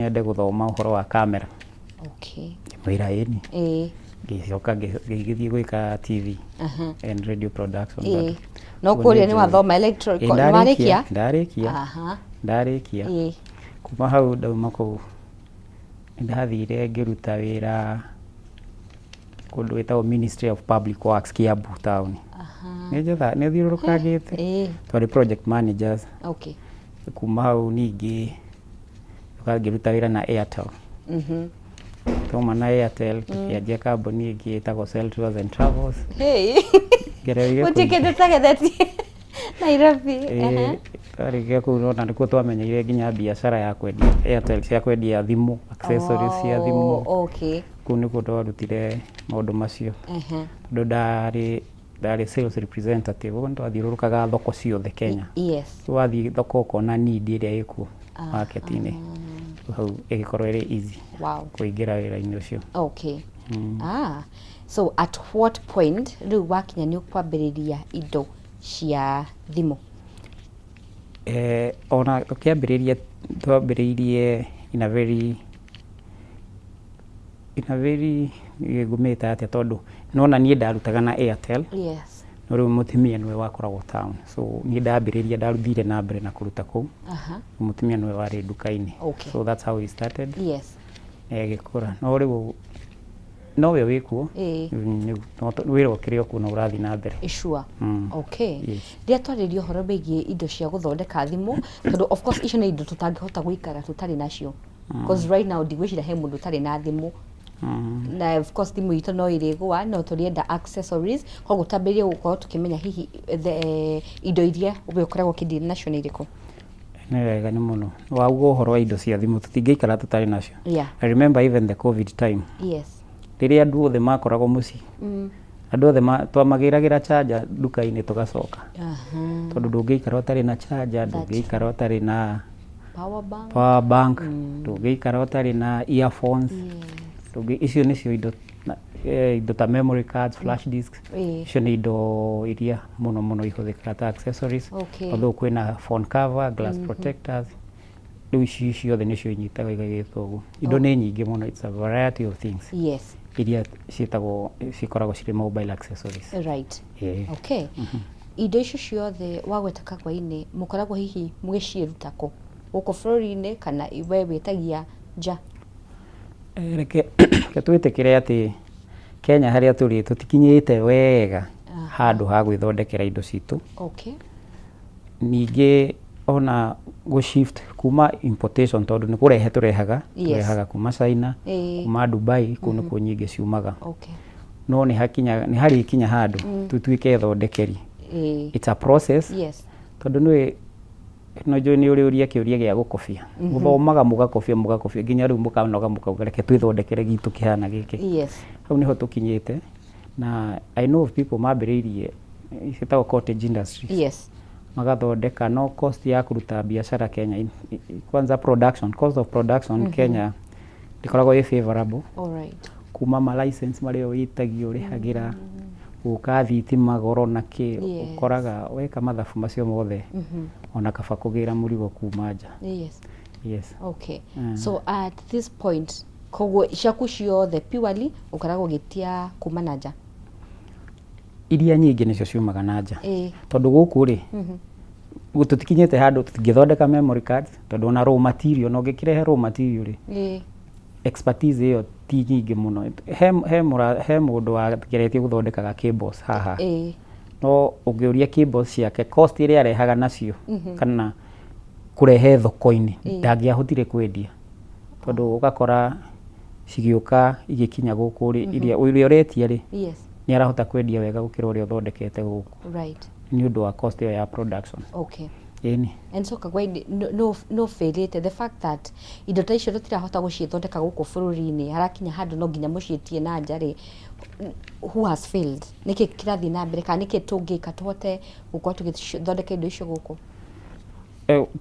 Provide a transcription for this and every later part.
Nyende gũthoma ũhoro wa kamera. Ngĩmwĩra ĩni. Ngĩcoka ngĩgĩthiĩ gwĩka TV and radio production bado. No Ũguo kũrĩa nĩ nĩ njũĩ. wathoma electronic, Ĩ, nĩ ndarĩkia warĩkia? ndarĩkia ndarĩkia. Kuma hau ndauma kũu nĩndathire ngĩruta wĩra kũndũ gwĩtagwo Ministry of Public Works, Kiambu town. Nĩ njetha nĩ thiũrũrũkangĩte. Twarĩ project managers. Kuma hau ningĩ ngĩruta wĩra na Airtel. Twauma na Airtel tũkĩanjia kambuni ĩngĩ ĩtagwo Cell Tours and Travels. Hey. Ngereire Gũtirĩ kũingĩ. kĩndũ ũtagethetie Nairobi. Ĩĩ, twarĩkia kũu nona nĩkuo twamenyeire nginya biacara ya kwendia Airtel cia kwendia thimũ, accessories cia thimũ. Oh, okay. Kũu nĩkuo twarutire maũndũ macio. Tondũ ndarĩ sales representative, ũguo nĩtwathiũrũrũkaga thoko ciothe Kenya. Wathiĩ thoko ũkona need ĩrĩa ĩkuo market-inĩ. Rĩu hau ĩgĩkorwo ĩrĩ easy kũingĩra wĩra-inĩ ũcio. Okay. Ah, so at what point rĩu wakinya nĩ ũkwambĩrĩria indo cia thimũ? Ona tũkĩambĩrĩria twambĩrĩirie in a very ngũmĩta atĩa, tondũ nona niĩ ndarutaga na Airtel. No rĩu mũtumia nĩwe wakoragwo town, so niĩ ndambĩrĩria ndathire na mbere na kũruta kũu. Mũtumia nĩwe warĩ nduka-inĩ. So that's how we started. Na ĩgĩkũra, no rĩu nowe wĩkuo. Rĩu no wĩra ũkĩrĩ o kuo na ũrathiĩ na mbere. Sure. Okay. Rĩrĩa twarĩria ũhoro wĩgiĩ indo cia gũthondeka thimũ, tondũ of course icio nĩ indo tũtangĩhota gũikara tũtarĩ nacio. Because right now ndigwĩciria he mũndũ ũtarĩ na thimũ. Na of course thimũ itũ no ĩrĩgũa, no tũrĩenda accessories, koguo twambĩrĩrie gũkorwo tũkĩmenya hihi the indo iria we ũkoragwo ũkĩdeal nacio nĩ irĩkũ. Nĩ wega nĩ mũno wauga ũhoro wa indo cia thimũ, tũtingĩikara tũtarĩ nacio. I remember even the COVID time, rĩrĩa andũ othe makoragwo mũciĩ, andũ othe twamagĩragĩra charger nduka-inĩ tũgacoka, tondũ ndũngĩikara ũtarĩ na charger, ndũngĩikara ũtarĩ na power bank, power bank, ndũngĩikara ũtarĩ na earphones. Icio nĩcio indo indo ta memory cards, flash disks. Icio nĩ indo iria mũno mũno ihũthĩkaga ta accessories. Although kwĩna phone cover, glass protectors, rĩu ici ciothe nĩcio inyitaga igagĩtwo ũguo. Indo nĩ nyingĩ mũno, it's a variety of things iria ciĩtagwo cikoragwo cirĩ mobile accessories. Okay, indo icio ciothe wagweta kagwa-inĩ, mũkoragwo hihi mũgĩciĩruta kũ, gũkũ bũrũri-inĩ kana we wĩtagia nja? Reke twĩtĩkĩre atĩ Kenya harĩa tũrĩ tũtikinyĩte wega handũ ha gwĩthondekera indo citũ. Ningĩ ona gũ shift kuma importation, tondũ nĩ kũrehe tũrehaga, tũrehaga kuma China, kuma Dubai, kũu nĩkuo nyingĩ ciumaga. No nĩ hakinya, nĩ harĩkinya handũ tũtuĩke thondekeri. It's a process. Tondũ nĩ no njũĩ nĩ ũrĩ ũria kĩũria gĩa gũkobia, mũthomaga mũgakobia mũgakobia nginya rĩu mũkanoga mũkauga reke twĩthondekere gitũ kĩhana gĩkĩ. Hau nĩho tũkinyĩte, na I know of people mambĩrĩirie ciĩtagwo cottage industries, magathondeka, no cost ya kũruta biacara Kenya, kwanza production, cost of production Kenya ndĩkoragwo ĩ favorable. Kuma ma license marĩa wĩtagio ũrĩhagĩra, gũka thitima goro na kĩ, ũkoraga weka mathabu macio mothe ona kaba kũgĩra mũrigo kuma nja. Yes. Okay. So at this point koguo ciaku ciothe purely ũkoragwo ũgĩtia kuma na nja? Iria nyingĩ nĩcio ciumaga na nja, tondũ gũkũ rĩ tũtikinyĩte handũ tũtingĩthondeka memory cards, tondũ ona raw material, na ũngĩkĩrehe raw material rĩ, expertise ĩyo ti nyingĩ mũno. He mũndũ wageretie gũthondekaga cables haha, no ũngĩũria cables ciake cost ĩrĩa arehaga nacio kana kũrehe thoko-inĩ, ndangĩahotire kwendia, tondũ ũgakora cigĩũka igĩkinya gũkũ rĩ, iria ũrĩa ũretia rĩ, nĩ arahota kwendia wega gũkĩra ũrĩa ũthondekete gũkũ, nĩ ũndũ wa cost ĩyo ya production. Ĩni. And so kagwaini no fĩrĩte the fact that indo ta icio tũtirahota gũciĩthondeka gũkũ bũrũri-inĩ, harakinya handũ no nginya mũciĩtie na nja rĩ, who has failed? Nĩkĩ kĩrathiĩ na mbere, kana nĩkĩ tũngĩka tũhote gũkorwo tũgĩthondeka indo icio gũkũ?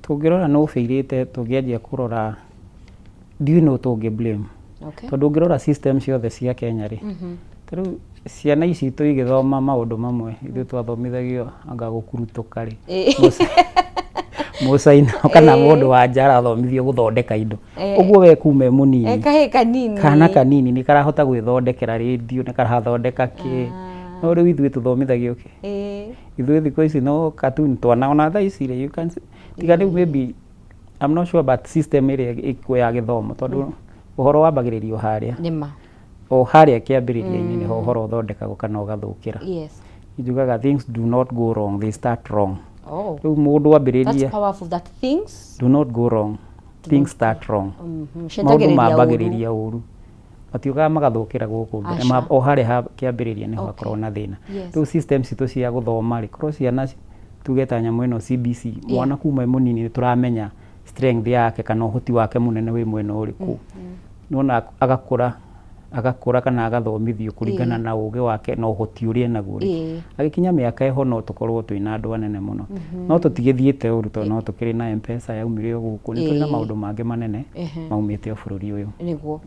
Tũngĩrora no bĩirĩte, tũngĩanjia kũrora ndiũĩ nũ tũngĩ blame, tondũ ũngĩrora system ciothe cia Kenya rĩ, ta rĩu ciana ici citũ igĩthoma maũndũ mamwe ithuĩ twathomithagio anga gũkurutũka rĩ. Mũcaina kana mũndũ wa nja arathomithio gũthondeka indo. Ũguo we kuma e mũnini, Kahĩ kanini, kana kanini nĩ karahota gwĩthondekera rĩndiũ, nĩ karathondeka kĩ. No rĩu ithuĩ tũthomithagio kĩ? Ithuĩ thikũ ici no cartoon twana, ona thaa ici rĩ, you can see, tiga rĩu maybe I'm not sure, but system ĩrĩa ĩkuo ya gĩthomo, tondũ ũhoro wambagĩrĩrio harĩa Nĩma. O harĩa kĩambĩrĩria-inĩ nĩho ũhoro ũthondekagwo kana ũgathũkĩra. Njugaga things do not go wrong, they start wrong. Rĩu mũndũ ambĩrĩria That's powerful, that things do not go wrong, things start wrong. Maũndũ Cianjagĩrĩria ũru. Mambagĩrĩria ũru, matiũkaga magathũkĩra gũkũ mbere. Aca. O harĩa kĩambĩrĩria nĩho hakoragwo na thĩna. Rĩu system citũ cia gũthoma rĩ, korwo ciana tuge ta nyamũ ĩno CBC, mwana kuma e mũnini nĩ tũramenya strength yake kana ũhoti wake mũnene wĩ mwena ũrĩkũ. Nĩwona agakũra agakũra kana agathomithio kũringana na ũgĩ wake na ũhoti ũrĩa enaguo rĩ, agĩkinya mĩaka ĩho no tũkorwo twĩna andũ anene mũno. No tũtigĩthiĩte ũru, tondũ no tũkĩrĩ na M-Pesa yaumire o gũkũ, nĩ tũrĩ na maũndũ mangĩ manene maumĩte o bũrũri ũyũ. Nĩguo.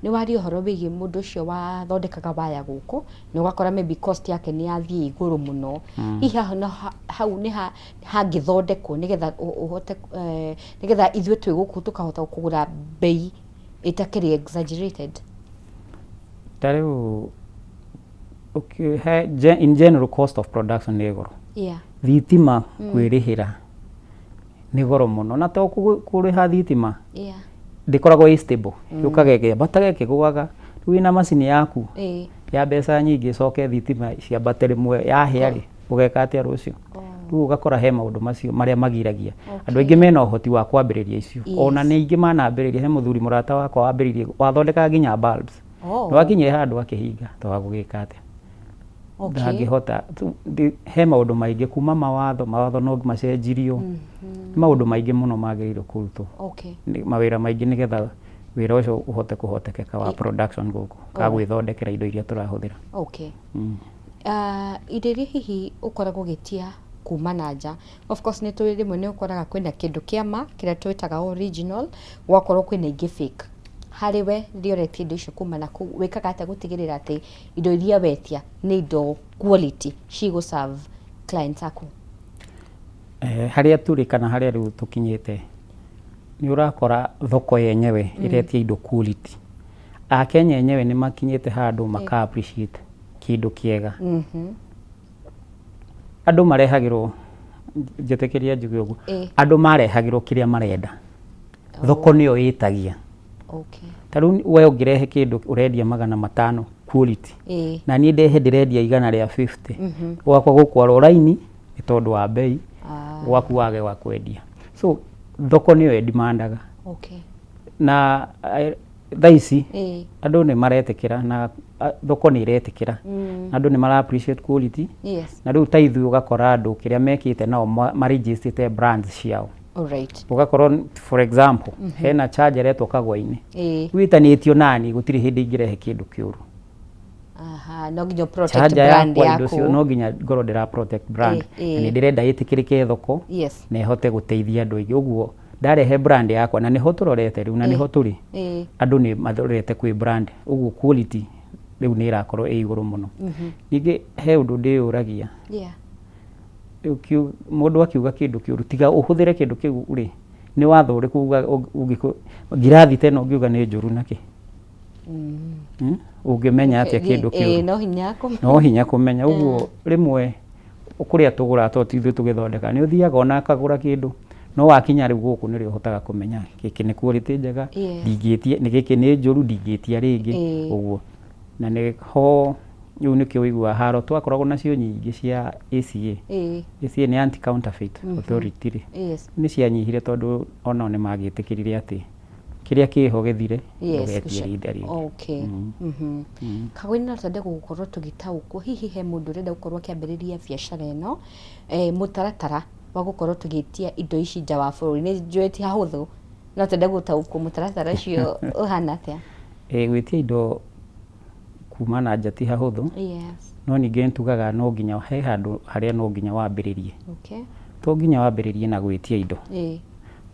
Nĩ waria ũhoro wĩgiĩ mũndũ ũcio wathondekaga waya gũkũ na ũgakora maybe cost yake nĩ yathiĩ igũrũ mũno. Hihi haha no hau nĩ hangĩthondekwo nĩgetha ũhote nĩgetha ithuĩ twĩ gũkũ tũkahota kũgũra bei ĩtakĩrĩ exaggerated? Ta rĩu in general cost of production nĩ goro. Thitima kwĩrĩhĩra nĩ goro mũno, na to kũrĩha thitima, ndĩkoragwo ĩ stable, yũkaga ĩkĩambataga ĩkĩgũaga. Rĩu wĩna macini yaku ya mbeca nyingĩ, ĩcoke thitima ciambate rĩmwe yahĩa rĩ, ũgeka atĩa rũciũ? Rĩu ũgakora he maũndũ macio marĩa magiragia andũ aingĩ mena ũhoti wa kwambĩrĩria icio. Ona nĩ aingĩ manambĩrĩria. He mũthuri mũrata wakwa wambĩrĩirie wathondekaga nginya bulbs. Nĩ wakinyire handũ akĩhinga tondũ agũgĩka atĩa? Ndangĩhota. He maũndũ maingĩ kuma mawatho, mawatho no macenjirio. Nĩ maũndũ maingĩ mũno magĩrĩirwo kũrutwo. Mawĩra maingĩ nĩgetha wĩra ũcio ũhote kũhotekeka wa production gũkũ, ka gwĩthondekera indo iria tũrahũthĩra. Okay. Indo iria hihi ũkoragwo ũgĩtia kuma na nja, of course nĩ tũĩ rĩmwe nĩ ũkoraga kwĩna kĩndũ kĩa ma kĩrĩa twĩtaga original, gwakorwo kwĩna ingĩ fake. Harĩ we rĩrĩa ũretia indo icio kuma na kũu, wĩkaga atĩa gũtigĩrĩra atĩ indo iria wetia nĩ indo quality cigũ serve clients aku? Harĩa tũrĩ kana harĩa rĩu tũkinyĩte, nĩ ũrakora thoko yenyewe ĩretia indo quality. Akenya enyewe nĩ makinyĩte handũ maka appreciate kĩndũ kĩega. Andũ marehagĩrwo, njĩtĩkĩria njuge ũguo, andũ marehagĩrwo kĩrĩa marenda. Thoko nĩyo ĩtagia. Ta rĩu we ũngĩrehe kĩndũ ũrendia 500 quality, na niĩ ndehe ndĩrendia 150, gwakwa gũkwarwo raini nĩ tondũ wa bei, gwaku wage wa kwendia. So thoko nĩyo ĩndimandaga. Na thaa ici andũ nĩ maretĩkĩra na thoko nĩ ĩretĩkĩra. Andũ nĩ mara appreciate quality. Na rĩu ta ithuĩ ũgakora andũ kĩrĩa mekĩte nao marejistĩte brands ciao. Ũgakorwo, for example, hena charger ĩretwo Kagwa-inĩ. Rĩu ĩtanĩtio nani, gũtirĩ hĩndĩ ingĩrehe kĩndũ kĩũru. Aha, no nginya protect charger brand yakwa, indo cio yaku. No nginya ngorwo ndĩra protect brand. Na nĩ ndĩrenda ĩtĩkĩrĩke thoko na ĩhote gũteithia andũ aingĩ. Ũguo ndarehe brand yakwa, na nĩho tũrorete rĩu na nĩho tũrĩ. Andũ nĩ marorete kwĩ brand, ũguo quality rĩu nĩ ĩrakorwo ĩ igũrũ mũno. Ningĩ he ũndũ ndĩyũragia. Rĩu mũndũ akiuga kĩndũ kĩũru, tiga ũhũthĩre kĩndũ kĩu rĩ, nĩ watho ũrĩkũ uga ngirathi ta ĩno ũngiuga nĩ njũru nakĩ? Ũngĩmenya atĩa kĩndũ kĩũru? No hinya kũmenya. No hinya kũmenya. Ũguo rĩmwe kũrĩa tũgũraga, tondũ ti ithuĩ tũgĩthondekaga, nĩ ũthiaga ona akagũra kĩndũ, no wakinya rĩu gũkũ nĩrĩo ũhotaga kũmenya gĩkĩ nĩ quality njega, ndingĩtia, nĩ gĩkĩ nĩ njũru, ndingĩtia rĩngĩ. Ũguo. Na nĩho rĩu nĩkĩo ũiguaga haro twakoragwo nacio nyingĩ cia ACA. ACA nĩ Anti Counterfeit Authority rĩ. Nĩ cianyihire tondũ onao nĩ magĩtĩkĩrire atĩ kĩrĩa kĩho gĩthire, ndũgetie rita rĩngĩ. Kagwĩ, no twende gũkorwo tũgĩtaũkwo, hihi he mũndũ ũrenda gũkorwo akĩambĩrĩria biacara ĩno, mũtaratara wa gũkorwo tũgĩtia indo ici nja wa bũrũri, nĩ njũĩ ti hahũthũ, no twende gũtaũkwo mũtaratara ũcio ũhana atĩa? Gwĩtia indo kuma na nja ti hahũthũ, no ningĩ nĩ tugaga no nginya he handũ harĩa no nginya wambĩrĩrie. To nginya wambĩrĩrie na gwĩtia indo.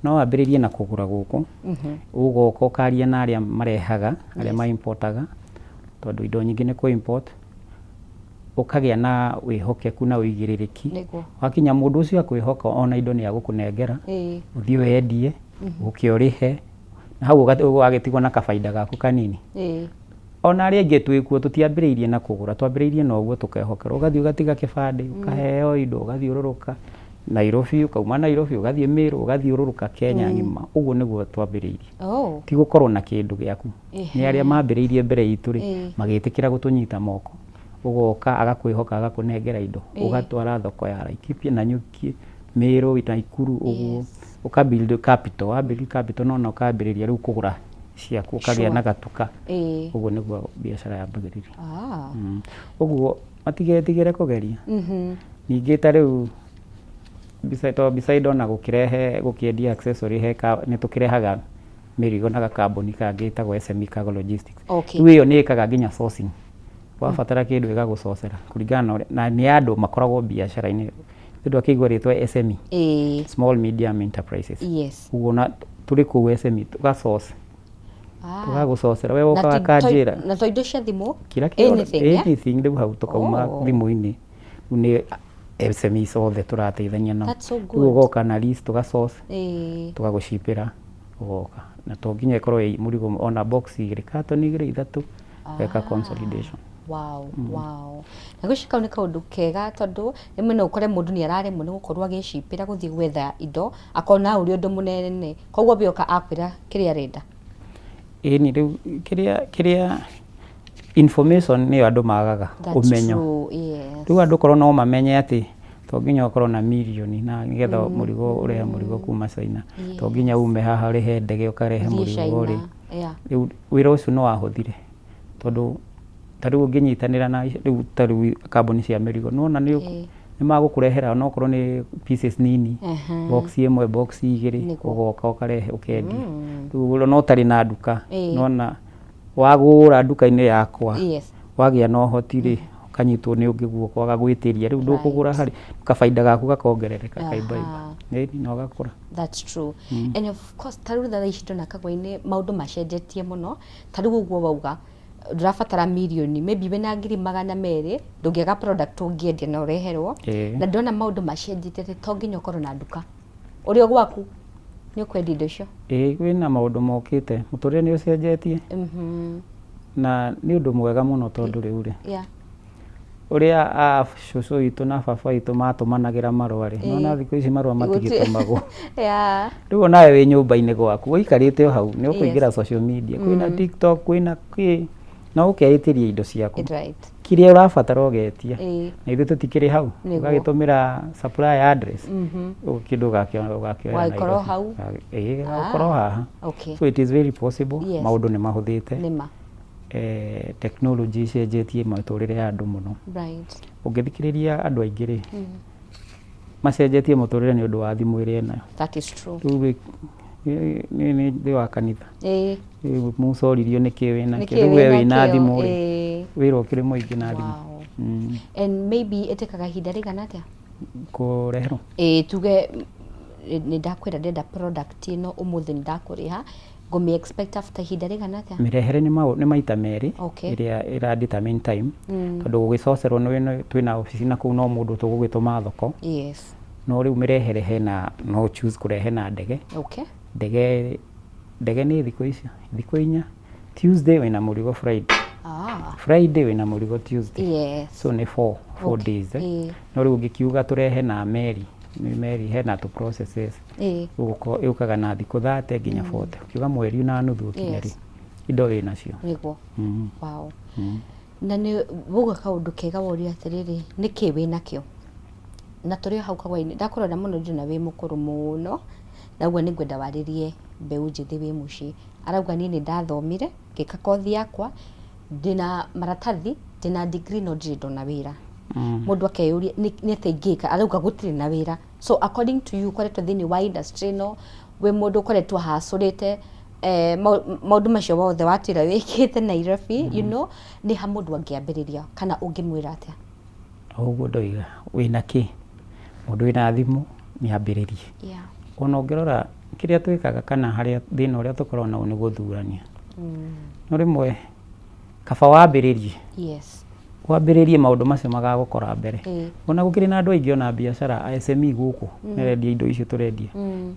No wambĩrĩrie na kũgũra gũkũ, ũgoka ũkaria na arĩa marehaga, arĩa ma importaga, tondũ indo nyingĩ nĩ kũ import. Ũkagĩa na wĩhokeku na ũigĩrĩrĩki. Wakinya mũndũ ũcio akwĩhoka, ona indo nĩ agũkũnengera, ũthiĩ wendie, ũke ũrĩhe, na hau wagĩtigwo na kabaida gaku kanini. Ona arĩa aingĩ twĩkuo tũtiambĩrĩirie na kũgũra, twambĩrĩirie na ũguo tũkehokerwo, ũgathiĩ ũgatiga kĩbandĩ, ũkaheo indo, ũgathiũrũrũka Nairobi, ũkauma Nairobi ũgathiĩ Meru, ũgathiũrũrũka Kenya ng'ima. Ũguo nĩguo twambĩrĩirie. Ti gũkorwo na kĩndũ gĩaku. Nĩ arĩa mambĩrĩirie mbere itũ rĩ, magĩtĩkĩra gũtũnyita moko. Ũgoka agakwĩhoka agakũnengera indo, ũgatwara thoko ya Laikipia, Nanyuki, Meru, Nakuru ũguo. Ũka build capital, wa build capital nona ũkambĩrĩria rĩu kũgũra ciaku, ũkagĩa na gatuka. Ũguo nĩguo biacara yambagĩrĩria. Ũguo matigetigĩre kũgeria. Ningĩ ta rĩu to beside ona gũkĩrehe gũkĩendia accessory he nĩ tũkĩrehaga mĩrigo na gakambuni kangĩ getagwo SME Cargo Logistics. Rĩu ĩyo nĩ ĩkaga nginya sourcing. Wabatara kĩndũ ĩgagũcocera kũringana na ũrĩa, na nĩ andũ makoragwo biacara-inĩ. Nĩ ũndũ akĩigua rĩtwa SME, small medium enterprises. Ũguo na tũrĩ kũu SME tũga source, tũgagũcocera we Na wokaga kanjĩra na to indo cia thimũ, kira kĩndũ, anything, yeah? Anything. Rĩu hau tũkauma thimũ-inĩ, rĩu nĩ SMEs othe tũrateithania nao. That's so Rĩu good. ũgoka na list, tũga source, tũgagũcipĩra, ũgoka na to nginya ĩkorwo ĩ mũrigo, ona box igĩrĩ, carton igĩrĩ, ithatũ, weka consolidation. Wow. Na gwĩciria kau nĩ kaũndũ kega, tondũ rĩmwe no ũkore mũndũ nĩ araremwo nĩ gũkorwo agĩcipĩra gũthiĩ gwetha indo, akona ũrĩ ũndũ mũnene, koguo we oka akwĩra kĩrĩa arenda. Ĩni, rĩu kĩrĩa information nĩyo andũ magaga. That's Ũmenyo. true, yes. Rĩu andũ korwo no mamenye atĩ to nginya ũkorwo na mirioni na nĩgetha mũrigo, ũrehe mũrigo kuma China, to nginya ume haha ũrĩhe ndege ũkarehe Ũthiĩ mũrigo rĩ. China, yeah. Rĩu wĩra ũcio nĩ wahũthire, tondũ ta rĩu ũngĩnyitanĩra na rĩu ta rĩu kambuni cia mĩrigo, nĩwona nĩ nĩ magũkũrehera onokorwo nĩ pieces nini, box ĩmwe, box igĩrĩ, ũgoka ũkarehe ũkendia. Rĩu no ũtarĩ na nduka, nĩwona wagũra nduka-inĩ yakwa, wagĩa na ũhoti rĩ, ũkanyitwo nĩ ũngĩ guoko agagwĩtĩria, rĩu ndũkũgũra harĩ kabaida gaku gakongerereka, kaimbaimba. Ĩni, na ũgakũra. That's true. And of course ta rĩu thaa ici ndona Kagwa-inĩ maũndũ macenjetie mũno. Ta rĩu ũguo wauga, ndũrabatara mirioni, maybe wĩna 200,000 ndũngĩaga product ũngĩendia na ũreherwo. Na ndĩrona maũndũ macenjetie atĩ to nginya ũkorwo na nduka, ũrĩ o gwaku nĩ ũkwendia indo icio. Ĩĩ, kwĩna maũndũ mokĩte, mũtũrĩre nĩ ũcenjetie, na nĩ ũndũ mwega mũno, tondũ rĩu rĩ, ũrĩa a cũcũ witũ na baba witũ matũmanagĩra marũa rĩ, nona thikũ ici marũa matigĩtũmagwo. Rĩu onawe wĩ nyũmba-inĩ gwaku ũikarĩte o hau nĩ ũkũingĩra social media, kwĩna TikTok, kwĩna kĩ, na ũkeĩtĩria indo ciaku kĩrĩa ũrabatara ũgetia. Na ithuĩ tũtikĩrĩ hau. Ũgagĩtũmĩra supply address, ũguo kĩndũ ũgakĩoya Wagĩkorwo Nairobi. hau. Ĩĩ, gagũkorwo haha. So it is very possible. Maũndũ nĩ mahũthĩte. Nĩma. Technology icenjetie mĩtũrĩre ya andũ mũno. Ũngĩthikĩrĩria andũ aingĩ rĩ, macenjetie mũtũrĩre nĩ ũndũ wa thimũ ĩrĩa enayo. That is true. Rĩu nĩ ndĩ wa kanitha. Rĩu Musa oririo nĩkĩ wĩnakĩo. Nĩkĩ Rĩu we wĩnakĩo? Wĩna thimũ rĩ, wĩra ũkĩrĩ mũingĩ na thimũ. And maybe ĩtĩkaga ihinda rĩigana atĩa Kũreherwo? Ĩĩ, tuge nĩ ndakwĩra ndĩrenda product ĩno ũmũthĩ, nĩ ndakũrĩha, ngũmĩ expect after ihinda rĩigana atĩa? Mĩrehere nĩ maita merĩ ĩrĩa ĩra determine time, tondũ gũgĩcocerwo nĩ twĩna obici na kũu, no mũndũ tũgũgĩtũma thoko. No rĩu mĩrehere hena no choose kũrehe na ndege. Ndege nĩ thikũ icio, thikũ 4. Tuesday wĩna mũrigo Friday. Friday wĩna mũrigo Tuesday. So nĩ four days, eh? No rĩu ũngĩkiuga tũrehe na meri, nĩ meri hena tũ processes. Ĩgũkorwo ĩũkaga na thikũ 30 nginya 40, ũkiuga mweri na nuthu ũkinye rĩ, indo wĩnacio. Nĩguo. Wow. Na nĩ wauga kaũndũ kega, woria atĩrĩrĩ, nĩkĩ wĩnakĩo? Na tũrĩ o hau Kagwa-inĩ, ndakũrora mũno, ndĩrona wĩ mũkũrũ mũno, na ũguo nĩ ngwenda warĩrie mbeũ njĩthĩ wĩ mũciĩ. Arauga niĩ nĩ ndathomire, ngĩka kothi yakwa, ndĩna maratathi, ndĩna degree, no ndirĩ ndona wĩra. Mũndũ akeyũria nĩ atĩa ingĩka, arauga gũtirĩ na wĩra. So according to you, ũkoretwo thĩinĩ wa industry ĩno, wĩ mũndũ ũkoretwo hacũrĩte, maũndũ macio mothe watwĩra wĩkĩte Nairobi, nĩ ha mũndũ angĩambĩrĩria kana ũngĩmwĩra atĩa? O ũguo ndoiga, wĩna kĩ, mũndũ wĩna thimũ nĩ ambĩrĩrie. Ona ũngĩrora kĩrĩa twĩkaga kana harĩa thĩna ũrĩa tũkoragwo naguo nĩ gũthurania, no rĩmwe kaba wambĩrĩrie. Wambĩrĩrie maũndũ macio magagũkora mbere. Ĩĩ. Ona gũkĩrĩ na andũ aingĩ ona biacara a SME gũkũ marendia indo icio tũrendia.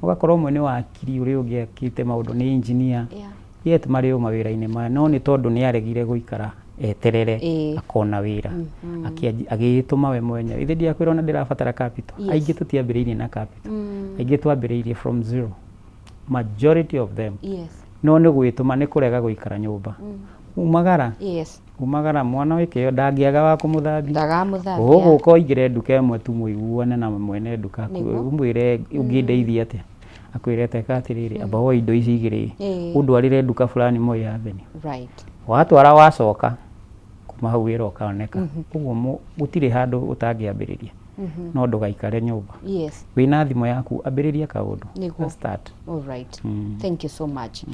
Ũgakora ũmwe nĩ wakiri ũrĩa ũngĩ akĩte maũndũ nĩ engineer. Yet marĩ o mawĩra-inĩ maya no nĩ tondũ nĩ aregire gũikara eterere akona wĩra. Agĩĩtũma we mwenyewe. Ithe ndiakwĩra ona ndĩrabatara capital. Aingĩ tũtiambĩrĩirie na capital. Aingĩ twambĩrĩirie from zero. Majority of them. No nĩ gwĩtũma nĩ kũrega gũikara nyũmba. Umagara. Umagara mwana wĩke ndangĩaga wa kũmũthambia. Ndagamũthambia. Ũgũka ũingĩre nduka ĩmwe tu mũiguane na mwene nduka ũmwĩre ũngĩndeithia atĩa. Akwĩre teka atĩrĩrĩ amba woe indo ici igĩrĩ ũndwarĩre nduka fulani Moi Avenue. Watwara wacoka kuma hau wĩra ũkoneka. Ũguo gũtirĩ handũ ũtangĩambĩrĩria no ndũgaikare nyũmba. Wĩna thimũ yaku ambĩrĩria kaũndũ. Nĩguo. Start. All right. Thank you so much.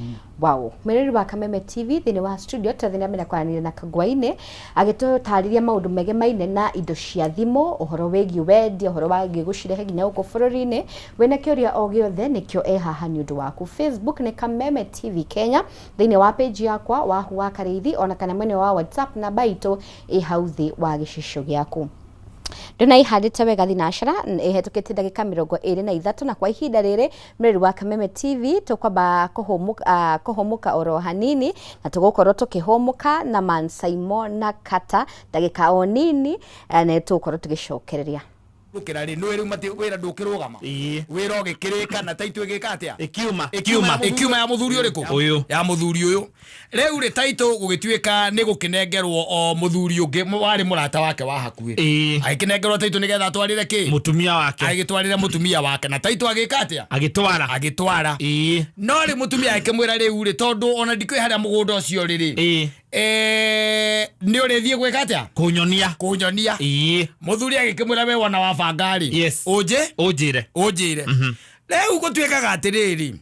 Wow. Mwĩrori wa Kameme TV thĩinĩ wa studio tũrathiĩ na mbere kwaranĩria na Kangwainĩ agĩtũtarĩria maũndũ megemaine na indo cia thimũ, ũhoro wĩgiĩ wendia, ũhoro wĩgiĩ gũcirehe nginya gũkũ bũrũri-inĩ. Wĩna kĩũria o gĩothe nĩkĩo e haha nĩ ũndũ waku. Facebook nĩ Kameme TV Kenya, thĩinĩ wa page yakwa Wahu wa Karĩithi, ona kana mwena wa WhatsApp namba itũ ĩ hau thĩ wa gĩcicio gĩaku. Ndona ihandĩte wega thinacara ĩhetũkĩte ndagĩka 23 na kwa ihinda rĩrĩ mwĩrori wa Kameme TV tũkwamba kũhũmũka kũhũmũka oro hanini na tũgũkorwo tũkĩhũmũka na Mansaimo na Kata ndagĩka o nini na tũgũkorwo tũgĩcokereria. Gũkĩra rĩ nĩ rĩu mati wĩra ndũkĩrũgama. Ĩĩ. Wĩra ũgĩkĩrĩka na taitũ ĩgĩka atĩa? Ĩkiuma. Ĩkiuma ĩkiuma ya mũthuri ũrĩkũ? Ũyũ. Ya mũthuri ũyũ. Rĩu rĩ taitũ gũgĩtuĩka nĩ gũkĩnengerwo o mũthuri ũngĩ warĩ mũrata wake wa hakuhĩ. Ĩĩ. Agĩkĩnengerwo taitũ nĩgetha atwarĩre kĩ? Mũtumia wake. Agĩtwarĩre mũtumia wake na taitũ agĩka atĩa? Agĩtwara. Agĩtwara. Ĩĩ. No rĩ mũtumia akĩmwĩra rĩu rĩ tondũ ona ndikũĩ harĩa mũgũnda ũcio rĩ rĩ. Ĩĩ. Nĩ ũrĩthiĩ gwĩka atĩa? Kũnyonia. Kũnyonia. Ĩĩ. Mũthuri agĩkĩmwĩra we wona wabanga rĩ. Yes. Ũnjĩ? Ũnjĩre. Ũnjĩre. Rĩu gũtuĩkaga atĩrĩrĩ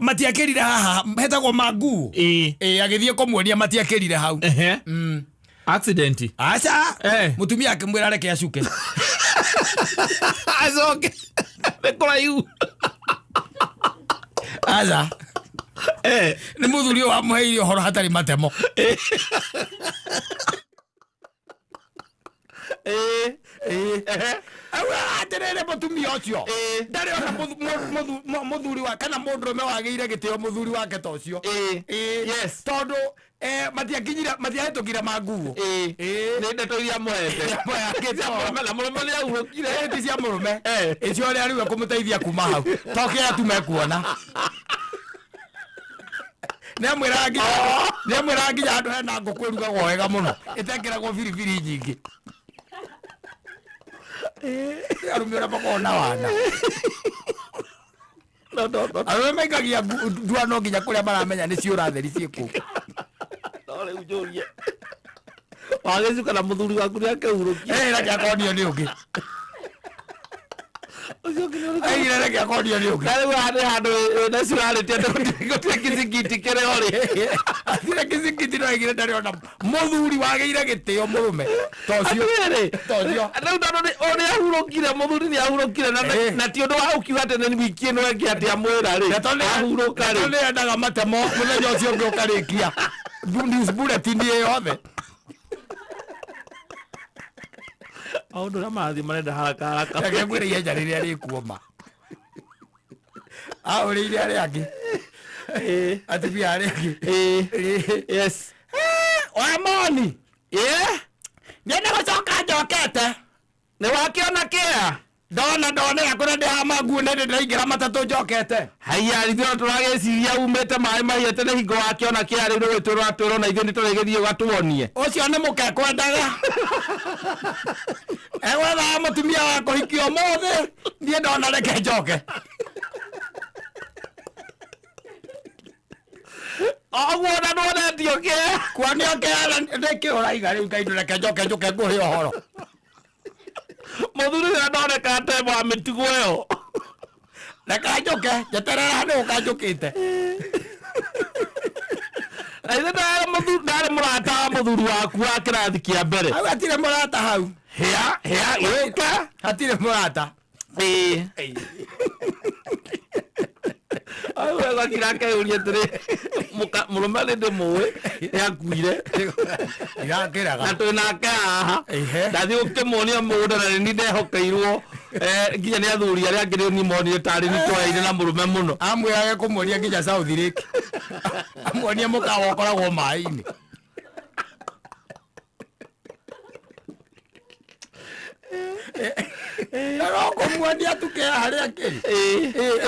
matiakĩrire haha hetagwo manguo. Ĩĩ. Agĩthiĩ kũmuonia matiakĩrire hau. Ehe. Accident. Aca. Eh. Mũtumia akĩmwĩra reke acuke. Acoke. Nĩ kũraihu. Aca. Eh. Nĩ mũthuri ũyũ wamũheire ũhoro hatarĩ matemo. Ĩĩ. Ĩĩ. Augaga atĩrĩrĩ mũtumia ũcio Ĩĩ. ndarĩ ona mũthuri wa kana mũndũrũme wagĩire gĩtĩo mũthuri wake ta ũcio. Ĩĩ. Ĩĩ. Yes. Tondũ matiakinyire matiahĩtũkire manguo. Ĩĩ. Ĩĩ. Nĩ ndeto iria mũhete. Cia mũrũme na mũrũme nĩ ahurũkire. Ĩĩ, ti cia mũrũme. Eh. Icio ũrĩa rĩu ekũmũteithia kuma hau. To kĩrĩa tu mekuona. Nĩamwĩraga nginya nĩamwĩraga nginya handũ hena ngũkũ ĩrugagwo wega mũno ĩtekĩragwo biribiri nyingĩ. Arũme ũrĩa makoragwo na wana. No, no, no. Arũme maikagia ndwano nginya kũrĩa maramenya nĩ ciũra theri ciĩ kũu. No rĩu njũrie. Wagĩcuka na mũthuri waku nĩ akĩhurũkire. Ĩĩ, reke akonio nĩ ũngĩ. Ũcio ũngĩ nĩ ũrĩkũ? Aigire reke akonio nĩ ũngĩ. Na rĩu haha nĩ handũ wĩna surarĩti atĩ gũtirĩ kĩcingiti kĩrĩ ho rĩ. Hatirĩ kĩcingiti no aigire ndarĩ ona mũthuri wagĩire gĩtĩo mũrũme. Ta ũcio. Atĩrĩrĩ, Ta ũcio. rĩu tondũ ũrĩa ahurũkire mũthuri nĩ ahurũkire Ĩĩ. na ti ũndũ wa ũkiuga atĩ nĩ wiki ĩno ĩngĩ atĩ amwĩra rĩ Ndeto nĩ ahurũka ndeto rĩ. nĩ endaga matemo mũthenya ũcio ũngĩ ũkarĩkia. News bulletin ĩ yothe. Maũndũ ũrĩa marathiĩ marenda haraka haraka. Reke ngwĩre ihenya rĩrĩa rĩkuoma. Ahũrĩire arĩa angĩ. Ĩĩ. Atumia arĩa angĩ. Ĩĩ. Yes. Oya moni. Ĩĩ. Niĩ nĩ gũcoka njokete. Nĩ wakĩona kĩa? Ndona ndonera kũrĩa ndĩ ha manguo nĩ ndĩ ndĩraingĩra matatũ njokete. Haiya ithuĩ ona tũragĩciria umĩte maĩ mahiete nĩ hingo wakĩona kĩa rĩu nĩ gwĩtwĩrwo atwĩrwo na ithuĩ nĩ tũrĩgĩthiĩ ũgatuonie. Ũcio nĩ mũke ekwendaga. Egwethaga mũtumia wa kũhikia ũmũthĩ. Niĩ ndona reke njoke. Ũguo ona nĩwonetio kĩa? Kuonio kĩa nĩkĩ ũraiga rĩu Ngai ndũreke njoke njũke ngũhe ũhoro. Mũthuri ũyũ ndoneka atemo wa mĩtugo ĩyo. Reke njũke njeterera nĩ ũka njũkĩte. Na ithe ndarĩ mũrata wa mũthuri waku wa kĩrathi kĩa mbere. Hau hatirĩ mũrata hau. Hĩa, hĩa, gĩũka. Hatirĩ mũrata. Ĩĩ. Gakira akeyũria atĩrĩ, mũrũme nĩ ndĩmũĩ nĩ akuire Irakĩraga. Na twĩ nake haha. Ehe. Ndathiĩ gũkĩmuonia mũgũnda na nĩ ndehokeirwo, nginya nĩ athuri arĩa angĩ rĩu nimonire tarĩ nĩ twayaine na mũrũme mũno. Amwĩrage kũmuonia nginya South Lake, amuonie mũkawa ũkoragwo maĩ-inĩ. No kũmuonia tu kĩa harĩa kĩrĩ.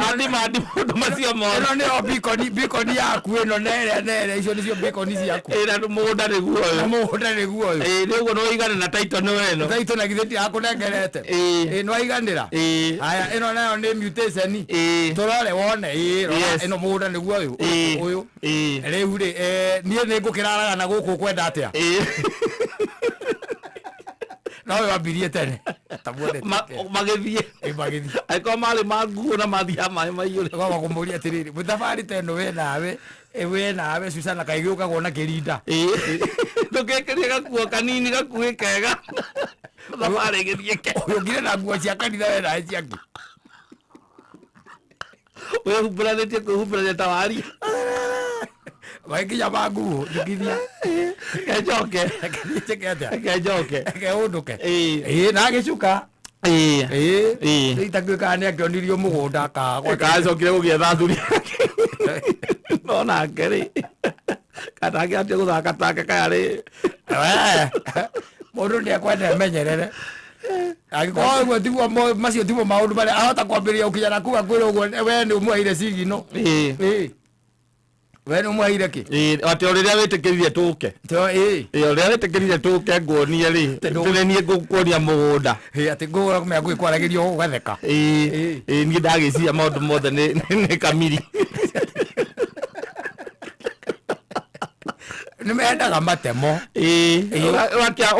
Andi mandi maũndũ macio mothe. Ĩno nĩyo bikoni, bikoni yaku ĩno na ĩrĩa na ĩrĩa, icio nĩcio bikoni ciaku. Na mũgũnda nĩguo ũyũ. Na mũgũnda nĩguo ũyũ. Nĩ ũguo nĩwaigana na title nĩwe ĩno. Title na githĩ ndirakũnengerete? Nĩwaiganĩra? Haya, ĩno nayo nĩ mutation. Tũrore wone. Rora. Ĩno mũgũnda nĩguo ũyũ. Ũyũ. Rĩu rĩ, niĩ nĩ ngũkĩraraga na gũkũ ũkwenda atĩa? No we wambirie tene. Ta muone tene. Magĩthiĩ. Magĩthiĩ. Angĩkorwo marĩ ma nguo na mathiaga maĩ maiyũre. Kwamba kũmũria atĩrĩrĩ, mũthabarĩ ta ĩno we nawe, we nawe Susana kaĩ gĩũkagwo na kĩrinda? Ndũgekĩrie gakuo kanini gakuhĩ kega. Thabarĩ ĩgĩthiĩ ke. Ũyũ ũngire na nguo cia kanitha we nawe ciake. Wĩhumbũranĩtie kwĩhumbũrania ta waria. Magĩkinya ma nguo, njũkithia. Kenjoke. Njĩke atĩa? Kenjoke. Reke ũndũke. Na agĩcuka. Rĩu itakiũĩ kana nĩ akĩonirio mũgũnda ka gwake. Kacokire gũgĩetha athuri. No nake rĩ, kana angĩambia gũthaka take kaya rĩ. We, mũndũ nĩ ekwenda emenyerere. Angĩkorwo ũguo tiguo macio timo maũndũ marĩa ahota kwambĩrĩria gũkinya na kuga kwĩra ũguo, we nĩ ũmũheire cigino. We nĩ ũmũheire kĩ? Atĩ o rĩrĩa wĩtĩkĩrire tũke. O rĩrĩa wĩtĩkĩrire tũke nguonie rĩ, tũrĩ niĩ ngũkuonia mũgũnda. Atĩ ngũgũra kũmenya ngũgĩkwaragĩria ũgatheka. Niĩ ndagĩciria maũndũ mothe nĩ kamiri. Nĩ mendaga matemo.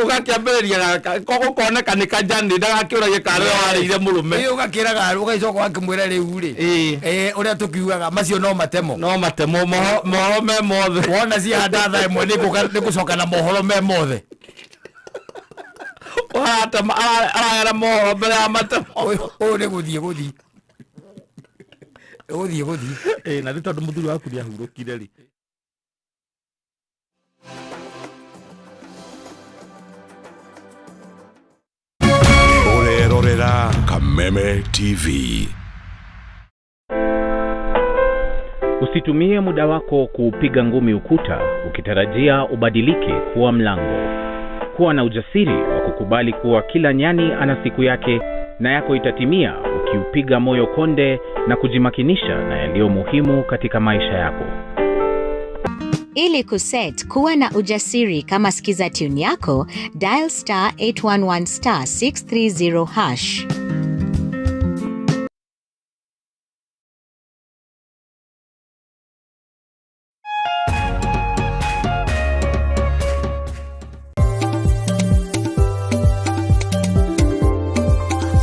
Ũgakĩambĩrĩria gũkoneka nĩ kajani, ndagakĩũragie karĩ we warĩire mũrũme. Ũgakĩraga, ũgagĩcoka ũgakĩmwĩra rĩu rĩ. Ũrĩa tũkiugaga, macio no matemo. No matemo, mohoro me mothe. Wona ciahanda thaa ĩmwe nĩngũcoka na mohoro me mothe. Ũratema, arayara mohoro mbere ya matemo. Ũyũ nĩ gũthiĩ gũthiĩ. Gũthiĩ gũthiĩ. Na rĩu tondũ mũthuri waku nĩahurũkire rĩ. Ũrerorera Kameme TV. Usitumie muda wako kuupiga ngumi ukuta ukitarajia ubadilike kuwa mlango. Kuwa na ujasiri wa kukubali kuwa kila nyani ana siku yake na yako itatimia ukiupiga moyo konde na kujimakinisha na yaliyo muhimu katika maisha yako. Ili kuset kuwa na ujasiri kama sikiza tune yako, dial star 811 star 630 hash.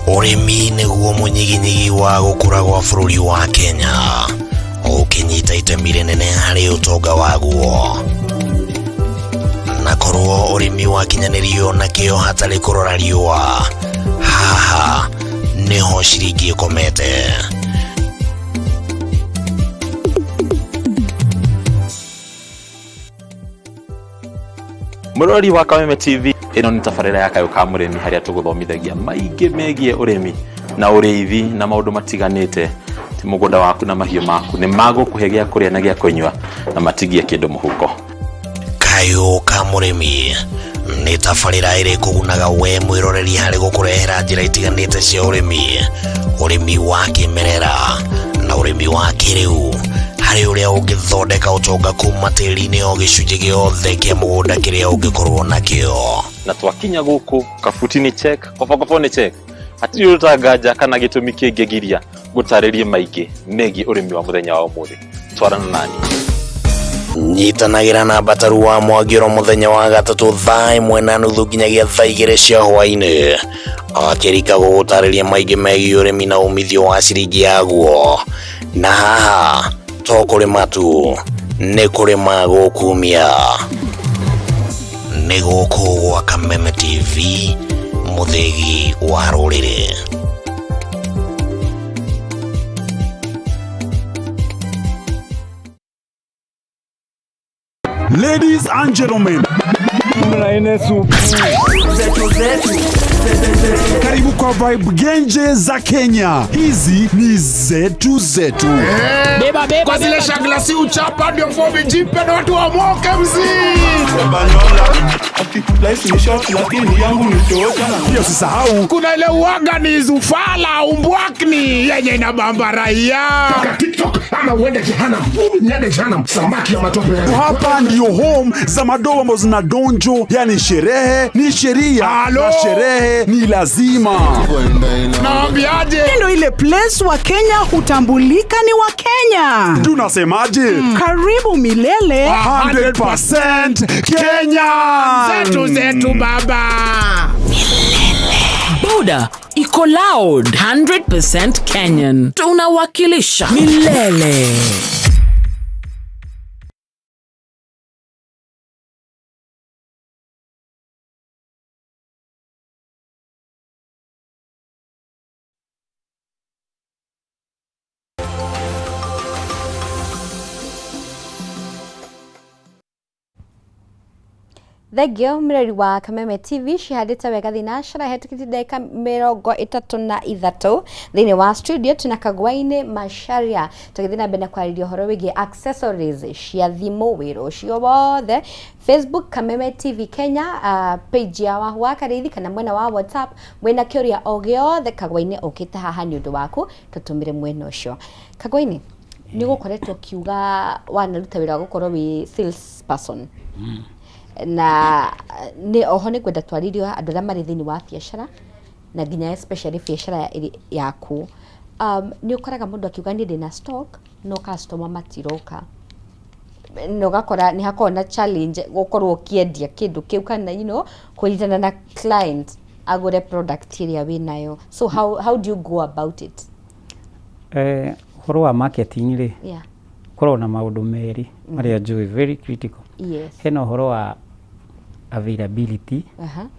Ũrĩmi nĩguo mũnyiginyigi wa gũkũra gwa bũrũri wa Kenya, ũkĩnyita itemi rĩnene harĩ ũtonga waguo. Na korwo ũrĩmi wakinyanĩrio na kĩo hatarĩ kũrora riũa, haha nĩho ciringi ĩkomete. Mũrori wa Kameme TV, ĩno nĩ tabarĩra ya Kayũ ka Mũrĩmi harĩa tũgũthomithagia maingĩ megiĩ ũrĩmi na ũrĩithi na maũndũ matiganĩte. Ti mũgũnda waku na mahiũ maku nĩ magũkũhe gĩa kũrĩa na gĩa kũnyua na matigie kĩndũ mũhuko. Kayũ ka Mũrĩmi nĩ tabarĩra ĩrĩ kũgunaga we mwĩroreri harĩ gũkũrehera njĩra itiganĩte cia ũrĩmi, ũrĩmi wa kĩmerera na ũrĩmi wa kĩrĩu, harĩ ũrĩa ũngĩthondeka ũtonga kuma tĩri-inĩ o gĩcunjĩ gĩothe kĩa mũgũnda kĩrĩa ũngĩkorwo nakĩo. Na twakinya gũkũ kabuti nĩ check, kobokobo nĩ check, hatirĩ ũrutanganja kana gĩtũmi kĩngĩgiria gũtarĩrie maingĩ megiĩ ũrĩmi wa mũthenya wa ũmũthĩ. Twarana nani. Nyitanagĩra na Mbataru wa Mwangĩro mũthenya wa gatatũ thaa ĩmwe na nuthu nginyagia thaa igĩrĩ cia hwaĩ-inĩ, akĩrika gũgũtarĩria maingĩ megiĩ ũrĩmi na umithio wa ciringi yaguo. Na haha to kũrĩma tu, nĩ kũrĩma gũkumia. Nĩ gũkũ gwa Kameme TV, mũthĩgi wa rũrĩrĩ. Ladies and gentlemen, karibu kwa Vibe Genje za Kenya. Hizi ni zetu zetu. Beba, beba, kwa zile shagla si uchapa ndio fomi jipe na watu wamoke mzee. Pia usisahau Kuna ile uwaga ni zufala umbwakni yenye inabamba raia. TikTok ama uende jehanamu. Niende jehanamu, samaki ya matope. hapa ndio home za madoa ambazo zina donjo, yani sherehe ni sheria Alo. na sherehe ni lazima. Naambiaje? Ndio ile place wa Kenya hutambulika ni wa Kenya. Tunasemaje? Karibu milele. 100% Kenya. Zetu zetu baba. Boda iko loud 100% Kenyan. Tunawakilisha milele. Thengio mreri wa Kameme TV cihandĩte wega thinacara hetũkĩtie ndagĩka 33 thĩinĩ wa studio tuna Kagwaini Macharia tũgĩthiĩ na mbere na kwarĩria ũhoro wĩgiĩ accessories cia thimũ wĩra ũcio wothe Facebook Kameme TV Kenya page ya Wahu wa Karĩithi kana mwena wa WhatsApp mwĩna kĩũria o gĩothe Kagwaini ũkĩte haha nĩ ũndũ waku tũtũmĩre mwena ũcio. Kagwaini, nĩ ũgũkoretwo ũkiuga wanaruta wĩra wa gũkorwo wĩ sales person na nĩ oho nĩ ngwenda twarĩrio andũ arĩa marĩ thĩinĩ wa biacara na nginya especially biacara yaku. Nĩ ũkoraga mũndũ akiuga niĩ ndĩna stock no customer matiroka na ũgakora nĩ hakoragwo na challenge gũkorwo ũkĩendia kĩndũ kĩu kana you know, kũnyitana na client agũre product ĩrĩa wĩnayo, so how do you go about it? Ũhoro wa marketing rĩ, ũkoragwo na maũndũ merĩ marĩa njũĩ very critical. Hena ũhoro wa availability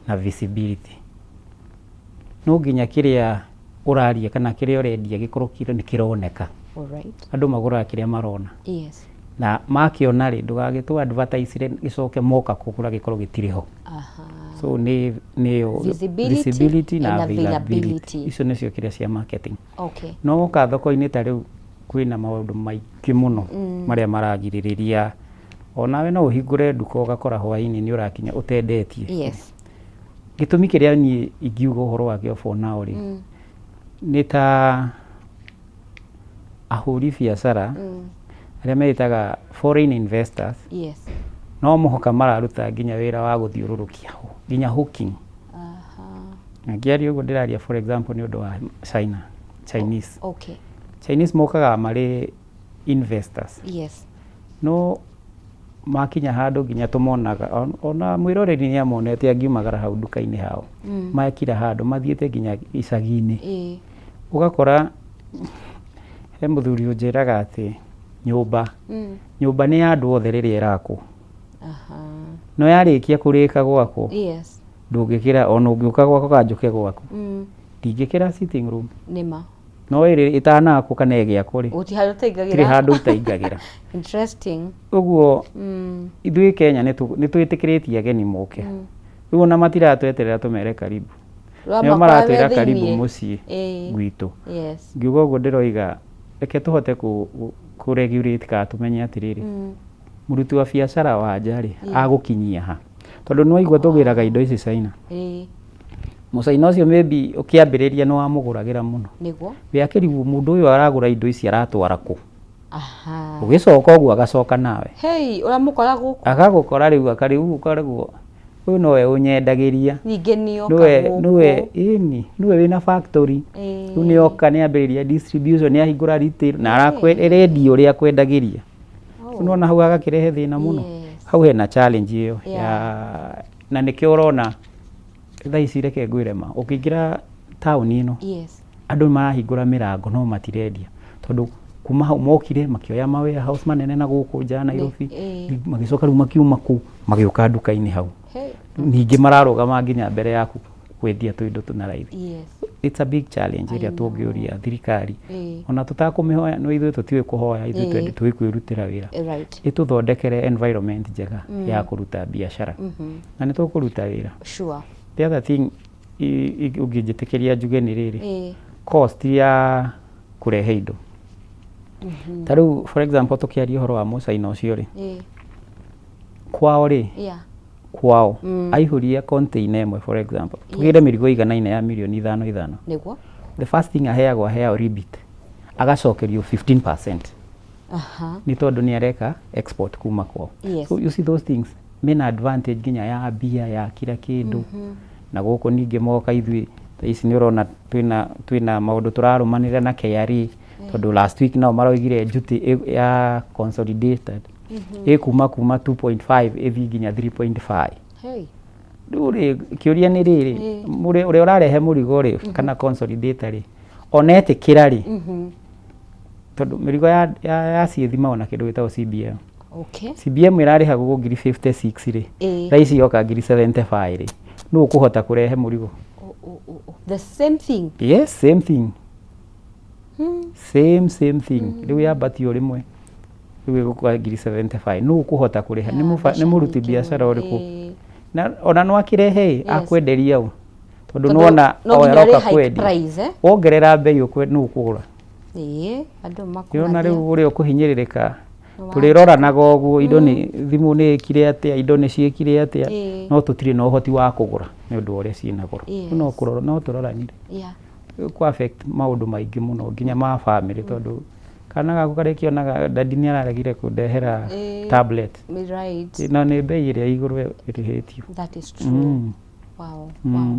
na visibility. No nginya kĩrĩa ũraria kana kĩrĩa ũrendia gĩkorwo nĩ kĩroneka. Andũ magũraga kĩrĩa marona. Na makĩona rĩ, ndũgagĩtũ advertise gĩcoke moka kũgũra gĩkorwo gĩtirĩ ho. So nĩ nĩyo Visibility visibility na and availability. availability. Icio nĩcio kĩrĩa cia marketing. No woka thoko-inĩ ta rĩu kwĩna maũndũ maingĩ mũno marĩa maragirĩrĩria onawe no ũhingũre nduka ũgakora hwaĩ-inĩ nĩ ũrakinya ũtendetie. Gĩtũmi kĩrĩa niĩ ingiuga ũhoro wakĩo for now rĩ, nĩ ta ahũri biacara arĩa meĩtaga foreign investors, no mũhaka mararuta nginya wĩra wa gũthiũrũrũkia nginya hooking. Na ngĩaria ũguo ndĩraria for example nĩ ũndũ wa China, Chinese. Chinese mokaga marĩ investors. No makinya handũ nginya tũmonaga ona mwĩroreri nĩ amonete angiumagara hau nduka-inĩ hao. Makira handũ mathiĩte nginya icagi-inĩ. Ũgakora he mũthuri ũnjĩraga atĩ nyũmba nyũmba nĩ ya andũ othe rĩrĩa ĩrakwo. No yarĩkia kũrĩka gwakwo, ndũngĩkĩra ona ũngĩũka gwakwa kana njũke gwaku, ndingĩkĩra sitting room. Nĩma. No ĩrĩ ĩtanakwo kana ĩgĩakwo rĩ, Gũtirĩ handũ ũtaingagĩra. gũtirĩ handũ itaingagĩra. Interesting. Ũguo ithuĩ Kenya nĩ twĩtĩkĩrĩtie ageni moke. Rĩu ona matiratweterera tũmere karibu. Nĩo Ũramakora maratwĩra me karibu thĩiniĩ. mũciĩ gwitũ. Ngiuga ũguo ndĩroiga reke tũhote kũ regulate kana tũmenye atĩrĩrĩ, mũruti wa biacara wa nja rĩ, agũkinyia ha, tondũ nĩ waigua tũgĩraga indo ici China. Mũcaina ũcio maybe ũkĩambĩrĩria nĩ wamũgũragĩra mũno. Nĩguo. We akĩrigwo mũndũ ũyũ aragũra indo ici aratwara kũ. Ũgĩcoka ũguo agacoka nawe. Hey, ũramũkora gũkũ. Agagũkora rĩu akarĩu ũkarigwo ũyũ nowe ũnyendagĩria. Ningĩ nĩoka Nĩwe gũkũ. nĩwe ĩni nĩwe wĩna factory. Rĩu nĩoka nĩambĩrĩria distribution nĩahingũra retail na arendia ũrĩa akwendagĩria. Nĩwona hau agakĩrehe thĩna mũno. Hau hena challenge ĩyo ya na nĩkĩo ũrona thaa ici reke ngwĩre ma ũkĩingĩra taũni ĩno, andũ marahingũra mĩrango no matirendia tondũ kuma hau mokire makĩoya ma warehouse manene na gũkũ nja Nairobi, magĩcoka rĩu makiuma kũu magĩũka nduka-inĩ hau. Ningĩ mararũgama nginya mbere yaku kwendia tũindo tũna raithi. It's a big challenge I ĩrĩa know. tũngĩũria thirikari Ĩĩ. ona tũtakũmĩhoya no ithuĩ tũtiũĩ kũhoya ithuĩ Ĩĩ. twendi tũĩ kwĩrutĩra wĩra Right. ĩtũthondekere environment njega ya kũruta biacara na nĩ tũkũruta wĩra. Sure. The other thing ũngĩnjĩtĩkĩria njuge nĩ rĩrĩ, Ĩĩ. cost ya kũrehe indo ta rĩu, for example, tũkĩaria ũhoro wa mũcaina ũcio rĩ, Ĩĩ. kwao rĩ, kwao aihũria container ĩmwe, for example, tũgĩre mĩrigo iganaine ya mirioni ithano ithano, Nĩguo. The first thing aheagwo, aheagwo rebate, agacokerio 15% nĩ tondũ nĩ areka export kuma kwao. So you see those things mena advantage nginya ya mbia ya kila kĩndũ. Na gũkũ ningĩ moka ithuĩ thaa ici nĩ ũrona twĩna maũndũ tũrarũmanĩrĩra na KRA, tondũ last week nao maroigire duty ya consolidated ĩkuma kuma 2.5 ĩthiĩ nginya 3.5. Hey. Rĩu rĩ, kĩũria nĩ rĩrĩ, ũrĩa ũrarehe mũrigo rĩ, kana consolidator rĩ, ona etĩkĩra rĩ, tondũ mĩrigo ya ciĩthimagwo na kĩndũ gĩtagwo CBM. CBM ĩrarĩhagwo ngiri 56 rĩ, thaa ici yoka ngiri 75 rĩ, nũ ũkũhota kũrehe mũrigo? Oh. The same thing. Yes, same thing, same same thing. Rĩu yambatio rĩmwe, rĩu ĩgũkwa ngiri 75, nũ ũkũhota kũrĩha? Nĩ mũruti biacara ũrĩkũ? Na ona no akĩrehe ĩ, akwenderia ũ? Tondũ Tondũ nĩwona no o nginya aroka ũrĩ hike kwendia price, eh? Wongerera mbei, nũ ũkũgũra? Ĩĩ, andũ Nĩwona makũmathia. rĩu ũrĩa ũkũhinyĩrĩrĩka. Nĩ Tũrĩroranaga ũguo, indo nĩ thimũ nĩ ĩkire atĩa, indo nĩ ciĩkire atĩa, no tũtirĩ na ũhoti wa kũgũra nĩ ũndũ wa ũrĩa ciĩna goro. No kũrora no tũroranire. Kũ affect maũndũ maingĩ mũno, nginya ma family, tondũ kana gaku karĩkĩonaga dadi nĩ araregire kũndehera tablet na nĩ mbei ĩrĩa igũrũ ĩrĩhĩtio. That is true. Wow. Wow.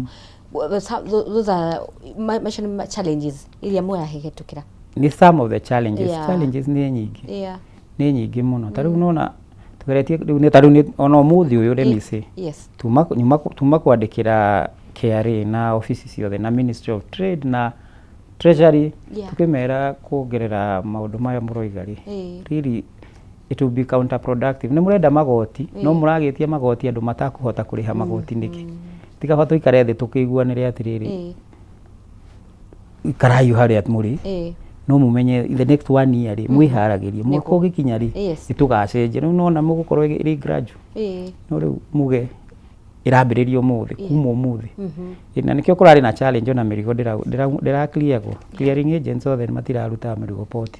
Well, so those are macio nĩ challenges iria mũrahĩtũkĩra. Nĩ some of the challenges. Challenges nĩ nyingĩ. Nĩ nyingĩ mũno. Ta rĩu nona tũgeretie rĩu nĩ ta rĩu ona ũmũthĩ ũyũ, let me say, tuma kwandĩkĩra KRA na ofici ciothe na Ministry of Trade na Treasury, tukĩmera kuongerera maũndũ maya mũroiga rĩ, really it will be counterproductive. Nĩ mũrenda magoti, no mũragĩtia magoti andũ matakũhota kũrĩha magoti nĩkĩ? Tikaba tũikare thĩ tũkĩiguanĩre atĩrĩrĩ, ikarai harĩa mũrĩ, no mumenye in the next one year rĩ, mwĩharagĩrie mwaka ũgĩkinya rĩ, nĩtũgacenjia. Rĩu nona mũgũkorwo ĩrĩ gradual, no rĩu muge ĩrambĩrĩria ũmũthĩ, kuma ũmũthĩ. Ĩ, na nĩkĩo kũrarĩ na challenge, ona mĩrigo ndĩra cleargwo, clearing agents othe matirarutaga mĩrigo port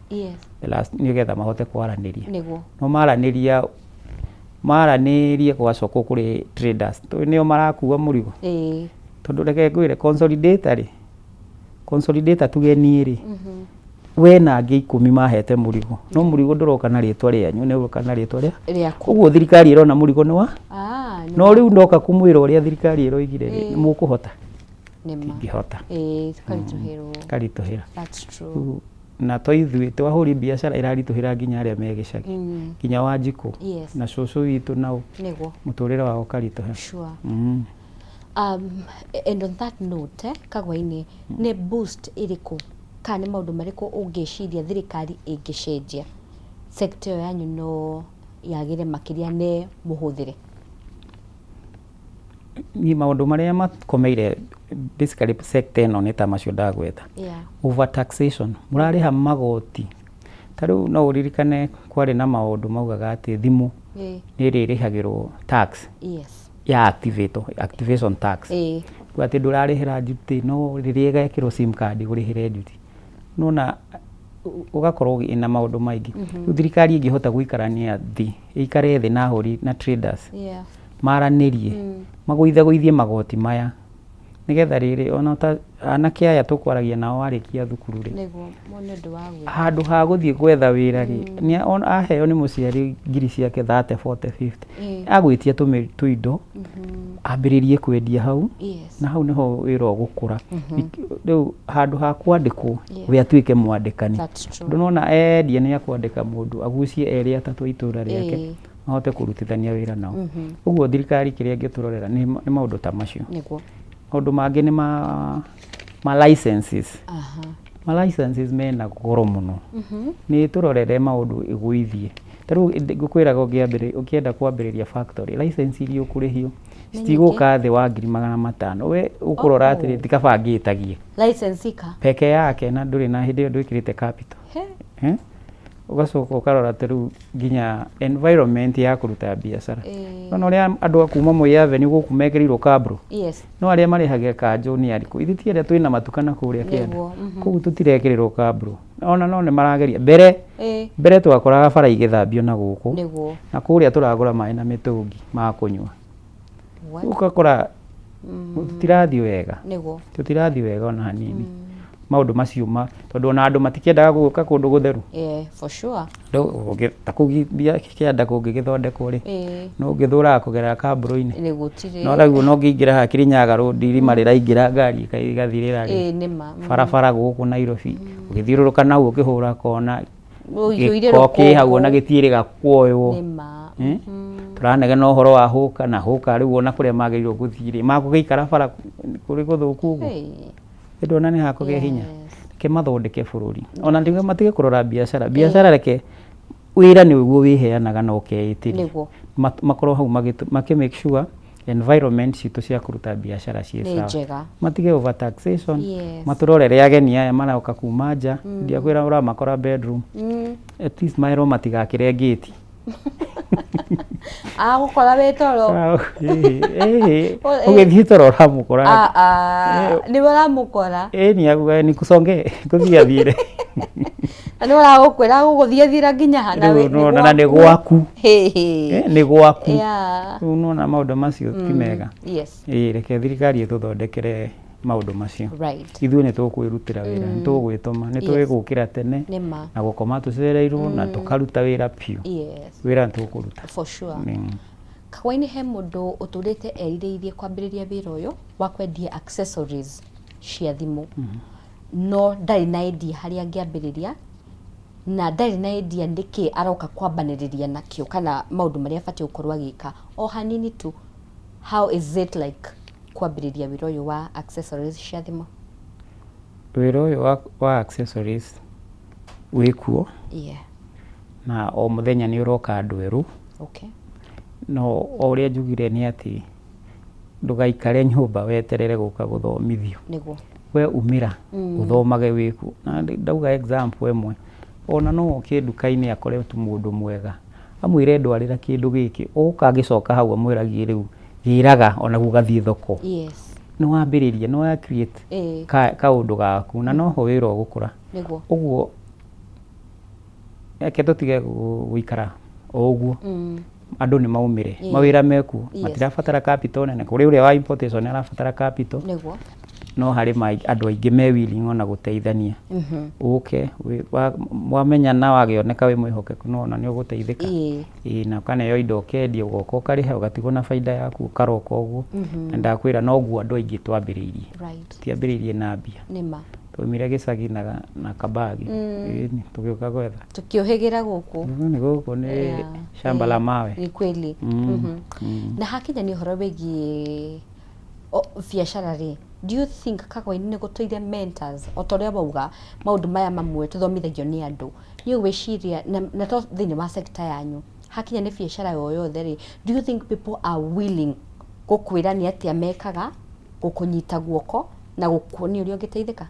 the last, nĩgetha mahote kwaranĩria. No maranĩria maranĩrie gwacokwo kũrĩ traders, tondũ nĩo marakua mũrigo. Tondũ reke ngwĩre, consolidator rĩ, consolidator tuge niĩ rĩ, we na angĩ 10 mahete mũrigo, no mũrigo ndũroka na rĩtwa rĩanyu, nĩ ũroka na rĩtwa rĩa Rĩaku. Ũguo thirikari ĩrona mũrigo nĩ wa Ah, no rĩu ndoka kũmwĩra ũrĩa thirikari ĩroigire rĩ, nĩ mũkũhota? Nĩma. Ndingĩhota. Ĩĩ, tũkaritũhĩrwo. Karitũhĩra. That's true. Rĩu, na to ithuĩ twahũri biacara ĩraritũhĩra, nginya arĩa me gĩcagi, nginya Wanjikũ na cũcũ witũ nao mũtũrĩre wao ũkaritũha. And on that note, Kagwaini, nĩ boost ĩrĩkũ kana nĩ maũndũ marĩkũ ũngĩciria thirikari ĩngĩcenjia sector ĩyo yanyu no yagĩre makĩria nĩ mũhũthĩre? Niĩ maũndũ marĩa makomeire basically sector ĩno nĩ ta macio ndagweta. Overtaxation, mũrarĩha magoti. Ta rĩu no ũririkane kwarĩ na maũndũ maugaga atĩ thimũ nĩ ĩrĩrĩhagĩrwo tax ya activate, activation tax. Kuga atĩ ndũrarĩhĩra duty, no rĩrĩa ĩgekĩrwo SIM card ũrĩhĩre duty. Nona ũgakorwo ĩna maũndũ maingĩ. Rĩu thirikari ĩngĩhota gũikarania thĩ, ĩikare thĩ na ahũri na traders, maranĩrie, magũithagũithie magoti maya, nĩgetha rĩrĩ ona ta anake aya tũkwaragia nao arĩkia thukuru rĩ, Nĩguo mone ũndũ wa gwĩka. Handũ ha gũthiĩ gwetha wĩra rĩ, nĩ aheo nĩ mũciari ngiri ciake 30, 40, 50, agwĩtia tũindo ambĩrĩrie kwendia hau, na hau nĩho wĩra ũgũkũra. Rĩu handũ ha kwandĩkwo, we atuĩke mwandĩkani. That's true. Tondũ nona endia nĩ akwandĩka mũndũ agucie erĩ atatũ a itũra rĩake, mahote kũrutithania wĩra nao. Ũguo thirikari kĩrĩa ĩngĩtũrorera nĩ maũndũ ta macio. Maũndũ mangĩ nĩ ma licenses. Ma licenses mena goro mũno. Nĩ tũrorere maũndũ ĩgũithie. Ta rĩu ngũkwĩraga ũngĩambĩrĩria, ũkĩenda kwambĩrĩria factory, license iria ũkũrĩhio citigũka thĩ wa 500,000. We ũkũrora atĩrĩ, ti kaba ngĩtagie License ika. Peke yake na ndũrĩ na hĩndĩ ĩyo ndwĩkĩrĩte capital. He. Eh? Ũgacoka ũkarora ta rĩu nginya environment ya kũruta biacara. Nona ũrĩa andũ a kuma Moi Avenue gũkũ mekĩrĩirwo kabro. Yes. No arĩa marĩhagia kanjũ nĩ arĩkũ? Ithuĩ ti arĩa twĩna matuka na kũrĩa kĩanda. Nĩguo. Koguo tũtirekĩrĩrwo kabro. Ona no nĩ marageria. Mbere mbere twakoraga bara igĩthambio na gũkũ. Nĩguo. Na kũrĩa tũragũra maĩ na mĩtũngi ma kũnyua. What? Ũgakora tũtirathiĩ wega. Nĩguo. Tũtirathiĩ wega ona hanini. Maũndũ macio ma tondũ ona andũ matikĩendaga gũka kũndũ gũtheru. Yeah, for sure. Ta kũu kĩanda kũngĩgĩthondekwo rĩ, no ũngĩthũraga kũgerera kambũrũ-inĩ. Nĩ gũtirĩ. No rĩu ona ũngĩingĩra haha Kirinyaga Road irima rĩraingĩra ngari ĩgathirĩra rĩ. Ĩĩ nĩ ma. Barabara gũkũ Nairobi ũgĩthiũrũrũka nau ũkĩhũra kona Ũiyũire gĩko kĩ hau rũkũngũ. ona gĩtiĩrĩga kuoywo. Nĩ ma. Eh? Tũranegena ũhoro wa hũka na hũka rĩu ona kũrĩa magĩrĩirwo gũthiĩ rĩ magũgĩikara bara kũrĩ gũthũku ũguo. Hey. Ndona nĩ hakũgĩa hinya. Reke mathondeke bũrũri. Ona ndiuga matige kũrora biacara. Biacara reke wĩra nĩguo wĩheanaga na ũkeĩtĩria. Nĩguo. Makorwo hau makĩ make sure environment citũ cia kũruta biacara ciĩ Nĩ sawa. njega. Matige over taxation. Yes. Matũrorere ageni aya maroka kuma nja. Ndiakwĩra ũramakora bedroom. At least merwo matigakĩre ngĩti. Agũkora wĩ toro. Ũgĩthiĩ toro ũramũkora. Ah, ah, nĩwe ũramũkora. Ĩni akuga ni kusonge ngũthiĩ athiĩre. Na nĩwe ũragũkwĩra gũgũthiĩ athira nginya ha na Rĩu wĩ- nĩ nĩwona na nĩ gwaku. Hĩ, hĩ. Nĩ gwaku. Yeah. Rĩu nĩwona maũndũ macio ti mega. Yes. Ĩĩ reke thirikari ĩtũthondekere maũndũ macio. Right. Ithuĩ nĩ tũkwĩrutĩra wĩra, nĩ tũgwĩtũma, nĩ tũĩ gũkĩra tene Nĩ ma. na gũkoma tũcereirwo na tũkaruta wĩra biũ. Yes. Wĩra nĩ tũkũruta. For sure. Kagwa-inĩ he mũndũ ũtũrĩte erirĩirie kwambĩrĩria wĩra ũyũ wa kwendia accessories cia thimũ no ndarĩ na idea harĩa angĩambĩrĩria na ndarĩ na idea nĩkĩ aroka kwambanĩrĩria nakĩo kana maũndũ marĩa abatiĩ gũkorwo agĩka o hanini tu. How is it like kwambĩrĩria wĩra ũyũ wa accessories cia thimũ? Wĩra ũyũ wa accessories wĩkuo Yeah. na o mũthenya nĩ ũroka andũ erũ. Okay. No o ũrĩa njugire nĩ atĩ ndũgaikare nyũmba weterere gũka gũthomithio. Nĩguo. We umĩra ũthomage wĩkuo. Na ndauga example ĩmwe, ona no oke nduka-inĩ akore tu mũndũ mwega amwĩre ndwarĩra kĩndũ gĩkĩ, oka agĩcoka hau amwĩragie rĩu gĩraga ona gũgathiĩ thoko. Yes. Nĩ wambĩrĩria, nĩ wa create kaũndũ gaku na noho wĩra ũgũkũra. Nĩguo. Ũguo reke tũtige gũikara o ũguo. Andũ nĩ maumĩre, mawĩra mekuo, matirabatara capital nene. Kũrĩ ũrĩa wa importation nĩ arabatara capital. Nĩguo. No harĩ andũ aingĩ me willing ona gũteithania. Ũke, wamenyana wagĩoneka wĩ mwĩhokeku no ona nĩ ũgũteithĩka. Ĩĩ na ũkaneo indo ũkendia ũgoka ũkarĩha ũgatigwo na baida yaku ũkaroka ũguo. Na ndakwĩra noguo andũ aingĩ twambĩrĩirie. Right. Tũtiambĩrĩirie na mbia. Nĩ ma. Twaumire gĩcagi na kabagi. Ĩni tũgĩũka gwetha. Tũkĩũhĩgĩra gũkũ. Nĩ gũkũ nĩ shamba la mawe. Nĩ kweli. Na hakinya nĩ ũhoro wĩgiĩ biacara rĩ, do you think Kagwa-inĩ nĩ gũtũire mentors o ta ũrĩa wauga maũndũ maya mamwe tũthomithagio nĩ andũ, niĩ ngwĩciria na to thĩinĩ wa sector yanyu, hakinya nĩ biacara o yothe rĩ, do you think people are willing gũkwĩra nĩ atĩa mekaga, gũkũnyita guoko na gũkuonia ũrĩa ũngĩteithĩka?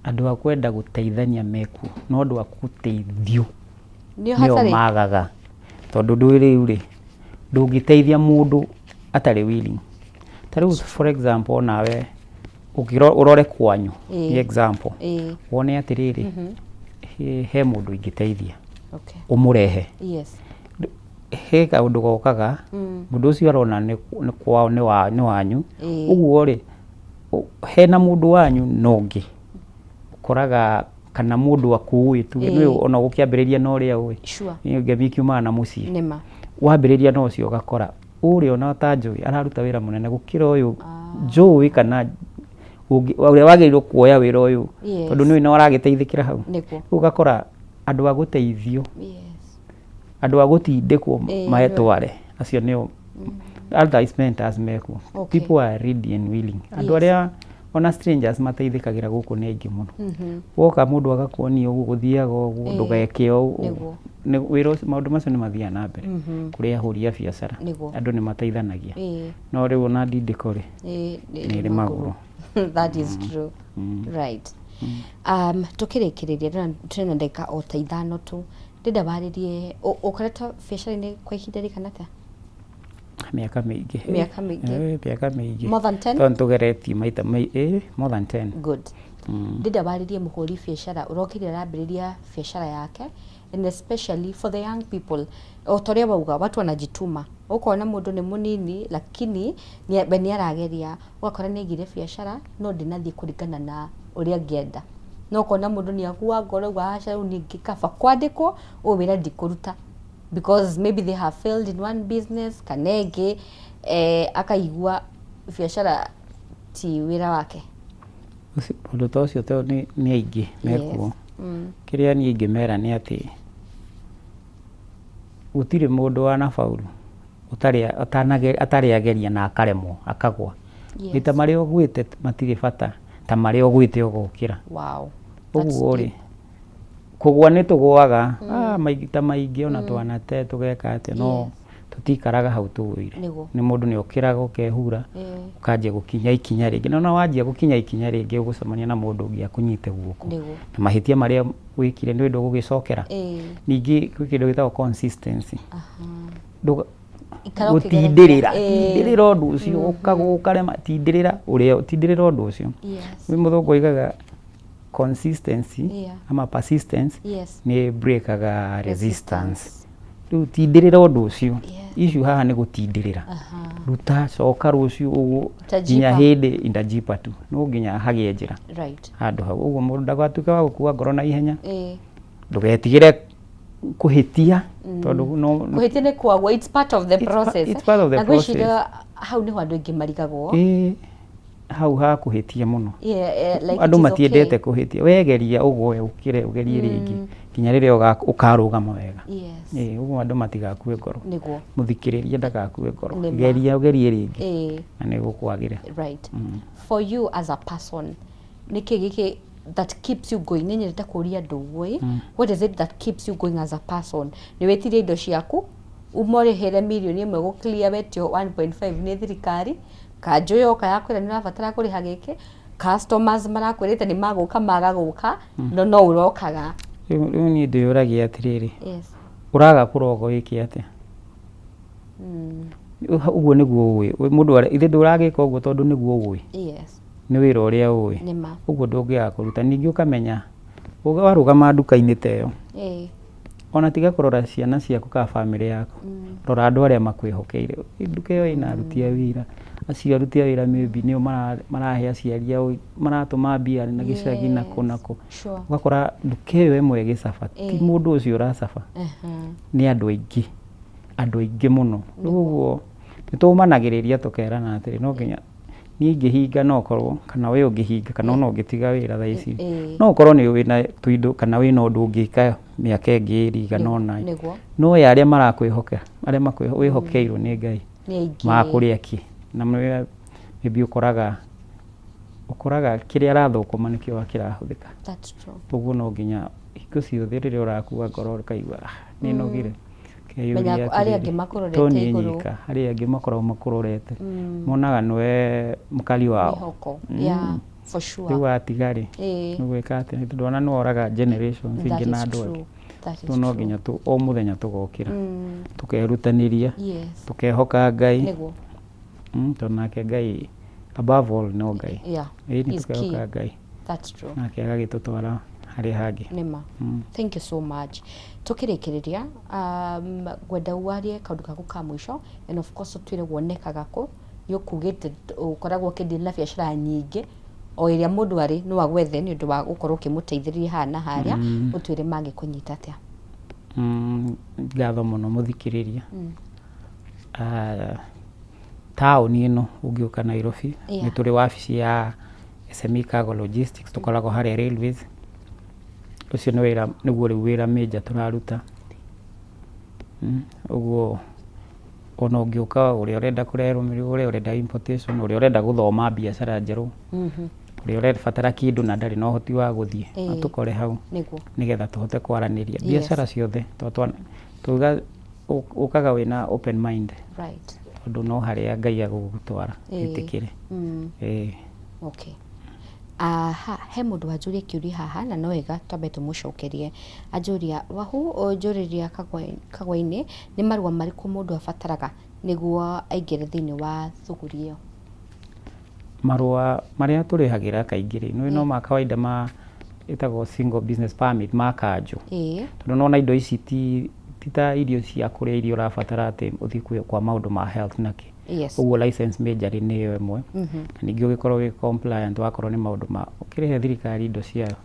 Andũ a kwenda gũteithania mekuo, no andũ a gũteithio Nĩo nĩo hatarĩ. magaga. Tondũ ndũĩ rĩu rĩ, ndũngĩteithia mũndũ atarĩ willing. Ta rĩu for example nawe ũrore kwanyu, nĩ example, wone atĩrĩrĩ, he mũndũ ingĩteithia, Okay. ũmũrehe. Yes. He kaũndũ gokaga, mũndũ ũcio arona nĩ kwao nĩ wanyu, ũguo rĩ, hena mũndũ wanyu na ũngĩ, ũkoraga kana mũndũ akũĩ tu, nĩ ona ũgũkĩambĩrĩria na ũrĩa ũĩ. Sure. Ngemi ikiumaga na mũciĩ. Nĩ ma. Wambĩrĩria na ũcio ũgakora, ũrĩa ona ũtanjũĩ araruta wĩra mũnene gũkĩra ũyũ njũĩ kana ũrĩa wagĩrĩirwo kuoya wĩra ũyũ. Yes. Tondũ nĩũĩ no aragĩteithĩkĩra hau. Nĩguo. Rĩu ũgakora andũ a gũteithio, Yes. andũ a gũtindĩkwo metware, acio nĩo advertisement mekuo. Okay. People are ready and willing. Andũ Yes. arĩa Ona strangers mateithĩkagĩra gũkũ nĩ aingĩ mũno. Woka mũndũ agakuonia ũguo gũthiaga ũguo, ndũgeke ũũ. Wĩra ũcio, maũndũ macio nĩ mathiaga na mbere kũrĩ ahũri a biacara. Andũ nĩ mateithanagia. No rĩu ona ndindĩko rĩ, nĩ ĩrĩ magũrũ. That is true. Right. Tũkĩrĩkĩrĩria twĩna ndagĩka o ta ithano tu. Ndĩrenda warĩrie ũkoretwo biacara-inĩ kwa ihinda rĩigana atĩa? Mĩaka mĩingĩ. Mĩaka mĩingĩ. Eh, mĩaka mĩingĩ. More than 10? Tondũ nĩtũgeretie maita eh, more than 10. Good. Ndĩrenda warĩrie mũhũri biacara ũrokire arambĩrĩria biacara yake and especially for the young people. O ta ũrĩa wauga watu wanajituma. Ũkona mũndũ nĩ mũnini lakini we nĩ arageria ũgakora nĩ aigire biacara no ndĩnathiĩ kũringana na ũrĩa angĩenda. No ũkona mũndũ nĩ akua ngoro auga aca rĩu niĩ kaba kwandĩkwo ũyũ wĩra ndikũruta. Because maybe they have failed in one business kana ĩngĩ eh, akaigua biacara ti wĩra wake. Ũndũ ta ũcio to nĩ aingĩ mekuo. Kĩrĩa niĩ ingĩmera nĩ atĩ gũtirĩ mũndũ wanabauru ũtarĩ atarĩ ageria na akaremwo akagwa. Maita marĩa ũgwĩte matirĩ bata ta marĩa ũgwĩte ũgokĩra. Wow. Ũguo rĩ, kũgwa nĩ tũgwaga ah, maita maingĩ ona twanate tũgeka atĩa no tũtikaraga hau tũgũire. Nĩ mũndũ nĩ okĩraga ũkehura ũkanjia gũkinya ikinya rĩngĩ. Na ona wanjia gũkinya ikinya rĩngĩ ũgũcemania na mũndũ ũngĩ akũnyite guoko. Na mahĩtia marĩa wĩkire nĩ ndũgũgĩcokera. Ningĩ gwĩ kĩndũ gĩtagwo consistency. Gũtindĩrĩra, tindĩrĩra ũndũ ũcio ũkagwa ũkarema, tindĩrĩra ũrĩa, tindĩrĩra ũndũ ũcio. Nĩ mũthũngũ oigaga consistency ama persistence nĩ breakaga resistance. Rĩu tindĩrĩra ũndũ ũcio. Issue haha nĩ gũtindĩrĩra. Ruta, coka rũciũ ũguo nginya hĩndĩ itajipa tu. No nginya hagĩe njĩra handũ hau. Ũguo mũndũ ndagatuĩke wa gũkua ngoro na ihenya. Ndũgetigĩre kũhĩtia tondũ no Kũhĩtia nĩ kwagwo, it's part of the process. It's part of the Na process. Ngwĩciria hau nĩho andũ aingĩ marigagwo. Ĩĩ, hau ha kũhĩtia mũno. Yeah, eh, like Andũ it is matiendete okay. kũhĩtia. Wegeria ũgwe ũkĩre ũgerie rĩngĩ nginya rĩrĩa ũkarũgama wega. Yes. Ĩĩ, ũguo andũ matigakue ngoro. Nĩguo. Mũthikĩrĩria ndagakue ngoro. Nĩma. Geria ũgerie rĩngĩ Ĩĩ, na nĩ gũkwagĩra. Right. For you as a person, nĩkĩ gĩkĩ that keeps you going? Nĩ nyendete kũria andũ ũguo ĩ. What is it that keeps you going as a person? Nĩ wĩtirie indo ciaku, uma ũrĩhĩre mirioni ĩmwe gũ clear wetio 1.5 nĩ thirikari, kanjũ yoka yakwĩra nĩ ũrabatara kũrĩha gĩkĩ, customers marakwĩrĩte nĩ magũka maga gũka, no no ũrokaga. Rĩu niĩ ndĩyũragia atĩrĩrĩ, Yes. ũraga kũroga wĩke atĩa? Ũguo nĩguo ũĩ. Mũndũ ithe ndũragĩka ũguo tondũ nĩguo ũĩ. Yes. Nĩ wĩra ũrĩa ũĩ. Nĩma. Ũguo ndũngĩaga kũruta. Ningĩ ũkamenya warũgama nduka-inĩ ta ĩyo, ona tiga kũrora ciana ciaku kana bamĩrĩ yaku, rora andũ arĩa makwĩhokeire. Nduka ĩyo ĩna aruti a wĩra, acio aruti a wĩra maybe nĩo marahe aciari ao, maratũma mbia na gĩcagi na kũ na kũ. Ũgakora nduka ĩyo ĩmwe ĩgĩcaba, ti mũndũ ũcio ũracaba, nĩ andũ aingĩ, andũ aingĩ mũno. Rĩu ũguo nĩ tũmanagĩrĩria tũkerana atĩrĩ, no nginya niĩ ingĩhinga no ũkorwo kana we ũngĩhinga kana ona ũngĩtiga wĩra thaa ici no ũkorwo nĩ wĩna tũindo kana wĩna ũndũ ũngĩka mĩaka ĩngĩ ĩrĩ igana ũna no ya arĩa marakwĩhoka arĩa wĩhokeirwo nĩ Ngai makũrĩa kĩ na maybe ũkoraga ũkoraga kĩrĩa arathũkũma nĩkĩo kĩrahũthĩka. Ũguo no nginya hingo ciothe rĩrĩa ũrakua ngoro ũkaigua ah, nĩ nogire Menya ũkeyũria arĩa atĩrĩrĩ, angĩ makũrorete to niĩ igũrũ. nyika arĩa angĩ makoragwo makũrorete monaga nĩwe mũkari wao Mĩhoko. Yeah, for sure. Rĩu watiga rĩ Ĩĩ. ũgwĩka atĩa tondũ ona nĩworaga generations That ingĩ na is andũ angĩ true. That is rĩu no true. nginya o mũthenya tũgokĩra tũkerutanĩria Yes. tũkehoka Ngai Nĩguo. Tondũ nake Ngai above all no Ngai. Yeah. Ĩĩ nĩ Is key. tũkehoka Ngai That's true. nake agagĩtũtwara harĩa hangĩ. Nĩma. Thank you so much. Tukĩrĩkĩrĩria ngwenda warie kaũndũ gaku ka mũico and of course ũtwĩre wonekaga kũ. Nĩ ũkugĩte ũkoragwo ũkĩdeal na biacara nyingĩ o ĩrĩa mũndũ arĩ no agwethe nĩ ũndũ wa gũkorwo ũkĩmũteithĩrĩria haha na harĩa. Ũtwĩre mangĩkũnyita atĩa. Ngatho mũno mũthikĩrĩria. Taũni ĩno ũngĩũka Nairobi nĩ tũrĩ wabici ya SME Cargo Logistics tũkoragwo harĩa Railways. Ũcio nĩ wĩra nĩguo rĩu wĩra major tũraruta. Ũguo ona ũngĩũka ũrĩa ũrenda kũreherwo mĩrigo, ũrĩa ũrenda importation, ũrĩa ũrenda gũthoma biacara njerũ. Ũrĩa ũrebatara kĩndũ na ndarĩ na ũhoti wa gũthiĩ, atũkore hau nĩgetha tũhote kwaranĩria. Biacara ciothe tuga ũkaga wĩna open mind, tondũ no harĩa Ngai agũgũtwara wĩtĩkĩre. Okay. Aha, he mũndũ wanjũria kĩũria haha na no wega twambe tũmũcokerie. Anjũria, Wahu ũnjũrĩria Kagwa-inĩ nĩ marũa marĩkũ mũndũ abataraga nĩguo aingĩre thĩinĩ wa thũgũri ĩyo? Marũa marĩa tũrĩhagĩra kaingĩ rĩ, nĩ no ma kawaida ma ĩtagwo single business permit ma kanjũ. Tondũ nĩwona indo ici ti ta irio cia kũrĩa iria ũrabatara atĩ ũthiĩ kwa maũndũ ma health na kĩ. Ũguo license majorly nĩ ĩyo ĩmwe. Na ningĩ ũgĩkorwo wĩ compliant wakorwo nĩ maũndũ ma ũkĩrĩhe thirikari indo ciayo.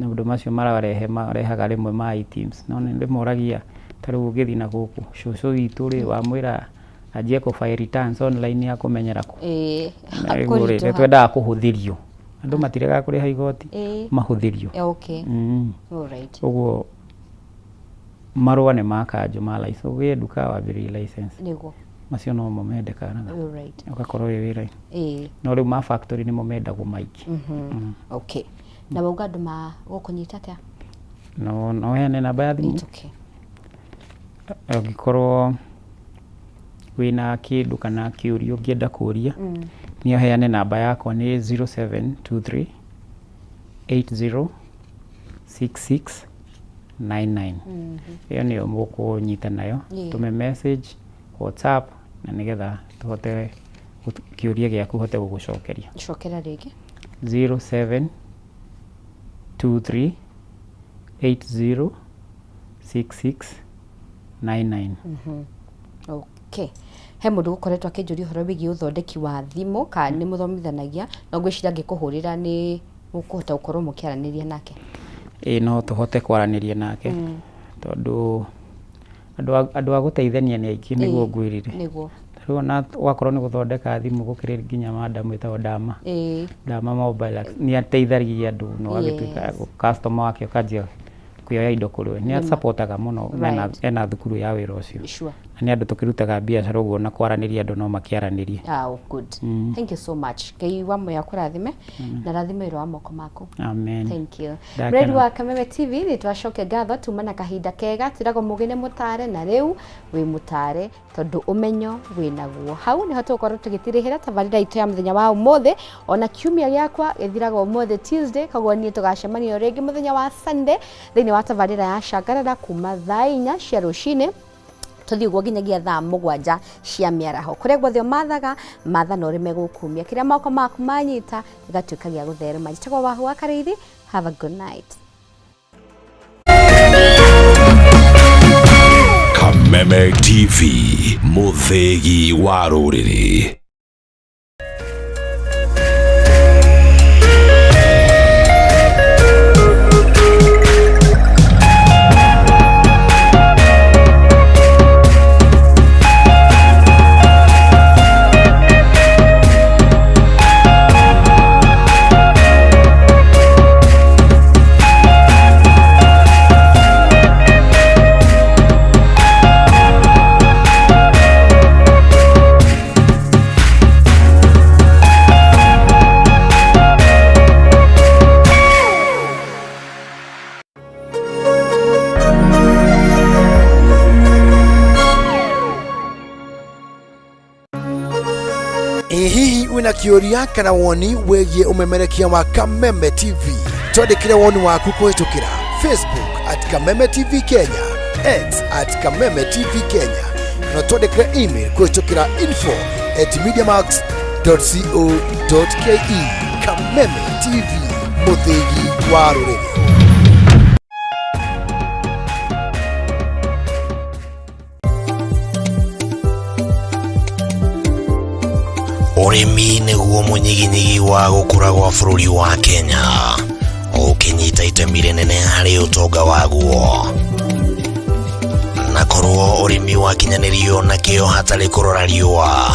Maũndũ macio mararehe marehaga rĩmwe ma items. No nĩ ndĩmoragia ta rĩu ũngĩthiĩ na gũkũ cũcũ witũ rĩ wamwĩra anjie kũ file returns online akũmenyera kũ? Rĩu rĩ nĩ twendaga kũhũthĩrio. Andũ matiregaga kũrĩha igoti mahũthĩrio. Ũguo marũa nĩ ma kanjũ ma license. Ũgĩe nduka wambĩrĩrie license. Macio nomo mendekanaga. Ũgakorwo wĩ wĩra-inĩ. No rĩu ma factory nĩmo mendagwo maingĩ. Okay. Na wauga andũ magũkũnyita atĩa? No heane namba ya thimũ. It's okay. Ũngĩkorwo wĩna kĩndũ kana kĩũria ũngĩenda kũria, nĩ heane namba yakwa nĩ 0723 80 66 99. Ĩyo nĩyo mũkũnyita nayo, tũme message WhatsApp na nĩgetha tũhote kĩũria gĩaku hote gũgũcokeria. Cokera rĩngĩ. 0723 80 66 99. Okay. He mũndũ ũkoretwo akĩnjũria ũhoro wĩgiĩ ũthondeki wa thimũ kana nĩ mũthomithanagia, no ngwĩciria angĩkũhũrĩra nĩ mũkũhota gũkorwo mũkĩaranĩria nake. Ĩĩ no tũhote kwaranĩria nake tondũ andũ a gũteithania nĩ aingĩ nĩguo ngwĩrire. Rĩu ona wakorwo nĩ gũthondeka thimũ gũkĩrĩ nginya madam wĩtagwo Dama. Dama Mobile nĩ ateithagia andũ na ũgagĩtuĩka customer wake ũkanjia kuoya indo kũrĩ we. Nĩ asupportaga mũno ena thukuru ya wĩra ũcio. Na nĩ andũ tũkĩrutaga biacara ũguo na kwaranĩria andũ no makĩaranĩrie. Oh, good. Thank you so much. Ngai wa muoyo akũrathime na rathime wĩra wa moko maku. Amen. Thank you. Mreri wa Kameme TV nĩ twacokia ngatho tuma na kahinda kega twĩragwo mũgĩ nĩ mũtare na rĩu wĩ mũtare tondũ ũmenyo wĩ naguo. Hau nĩho tũgũkorwo tũgĩtirĩhĩra tabarĩra itũ ya mũthenya wa ũmũthĩ ona kiumia gĩakwa gĩthiraga ũmũthĩ Tuesday, koguo niĩ tũgacemania rĩngĩ mũthenya wa Sunday thĩinĩ wa tabarĩra ya Cangarara kuma thaa 4 cia rũcinĩ tũthiĩ ũguo nginyagia thaa 7 cia mĩaraho. Kũrĩa guothe ũmathaga matha na ũrĩme gũkumia kĩrĩa moko maku manyita gĩgatuĩka gĩa gũtherema. Njĩtagwo Wahu wa Karĩithi. Have a good night. Kameme TV, mũthĩgi wa rũrĩrĩ. Ĩ hihi wĩna kĩũria kana woni wĩgiĩ ũmemerekia wa Kameme TV? Twandĩkĩre woni waku kũhĩtũkĩra Facebook at Kameme TV Kenya, X at Kameme TV Kenya, kana twandĩkĩre email kũhĩtũkĩra info at mediamax.co.ke. Kameme TV, mũthĩgi wa rũrĩrĩ. Ũrĩmi nĩguo mũnyiginyigi wa gũkũra gwa bũrũri wa Kenya, ũkĩnyita itemi rĩnene harĩ ũtonga waguo. Na korwo ũrĩmi wakinyanĩrio na kĩo hatarĩ kũrora riũa,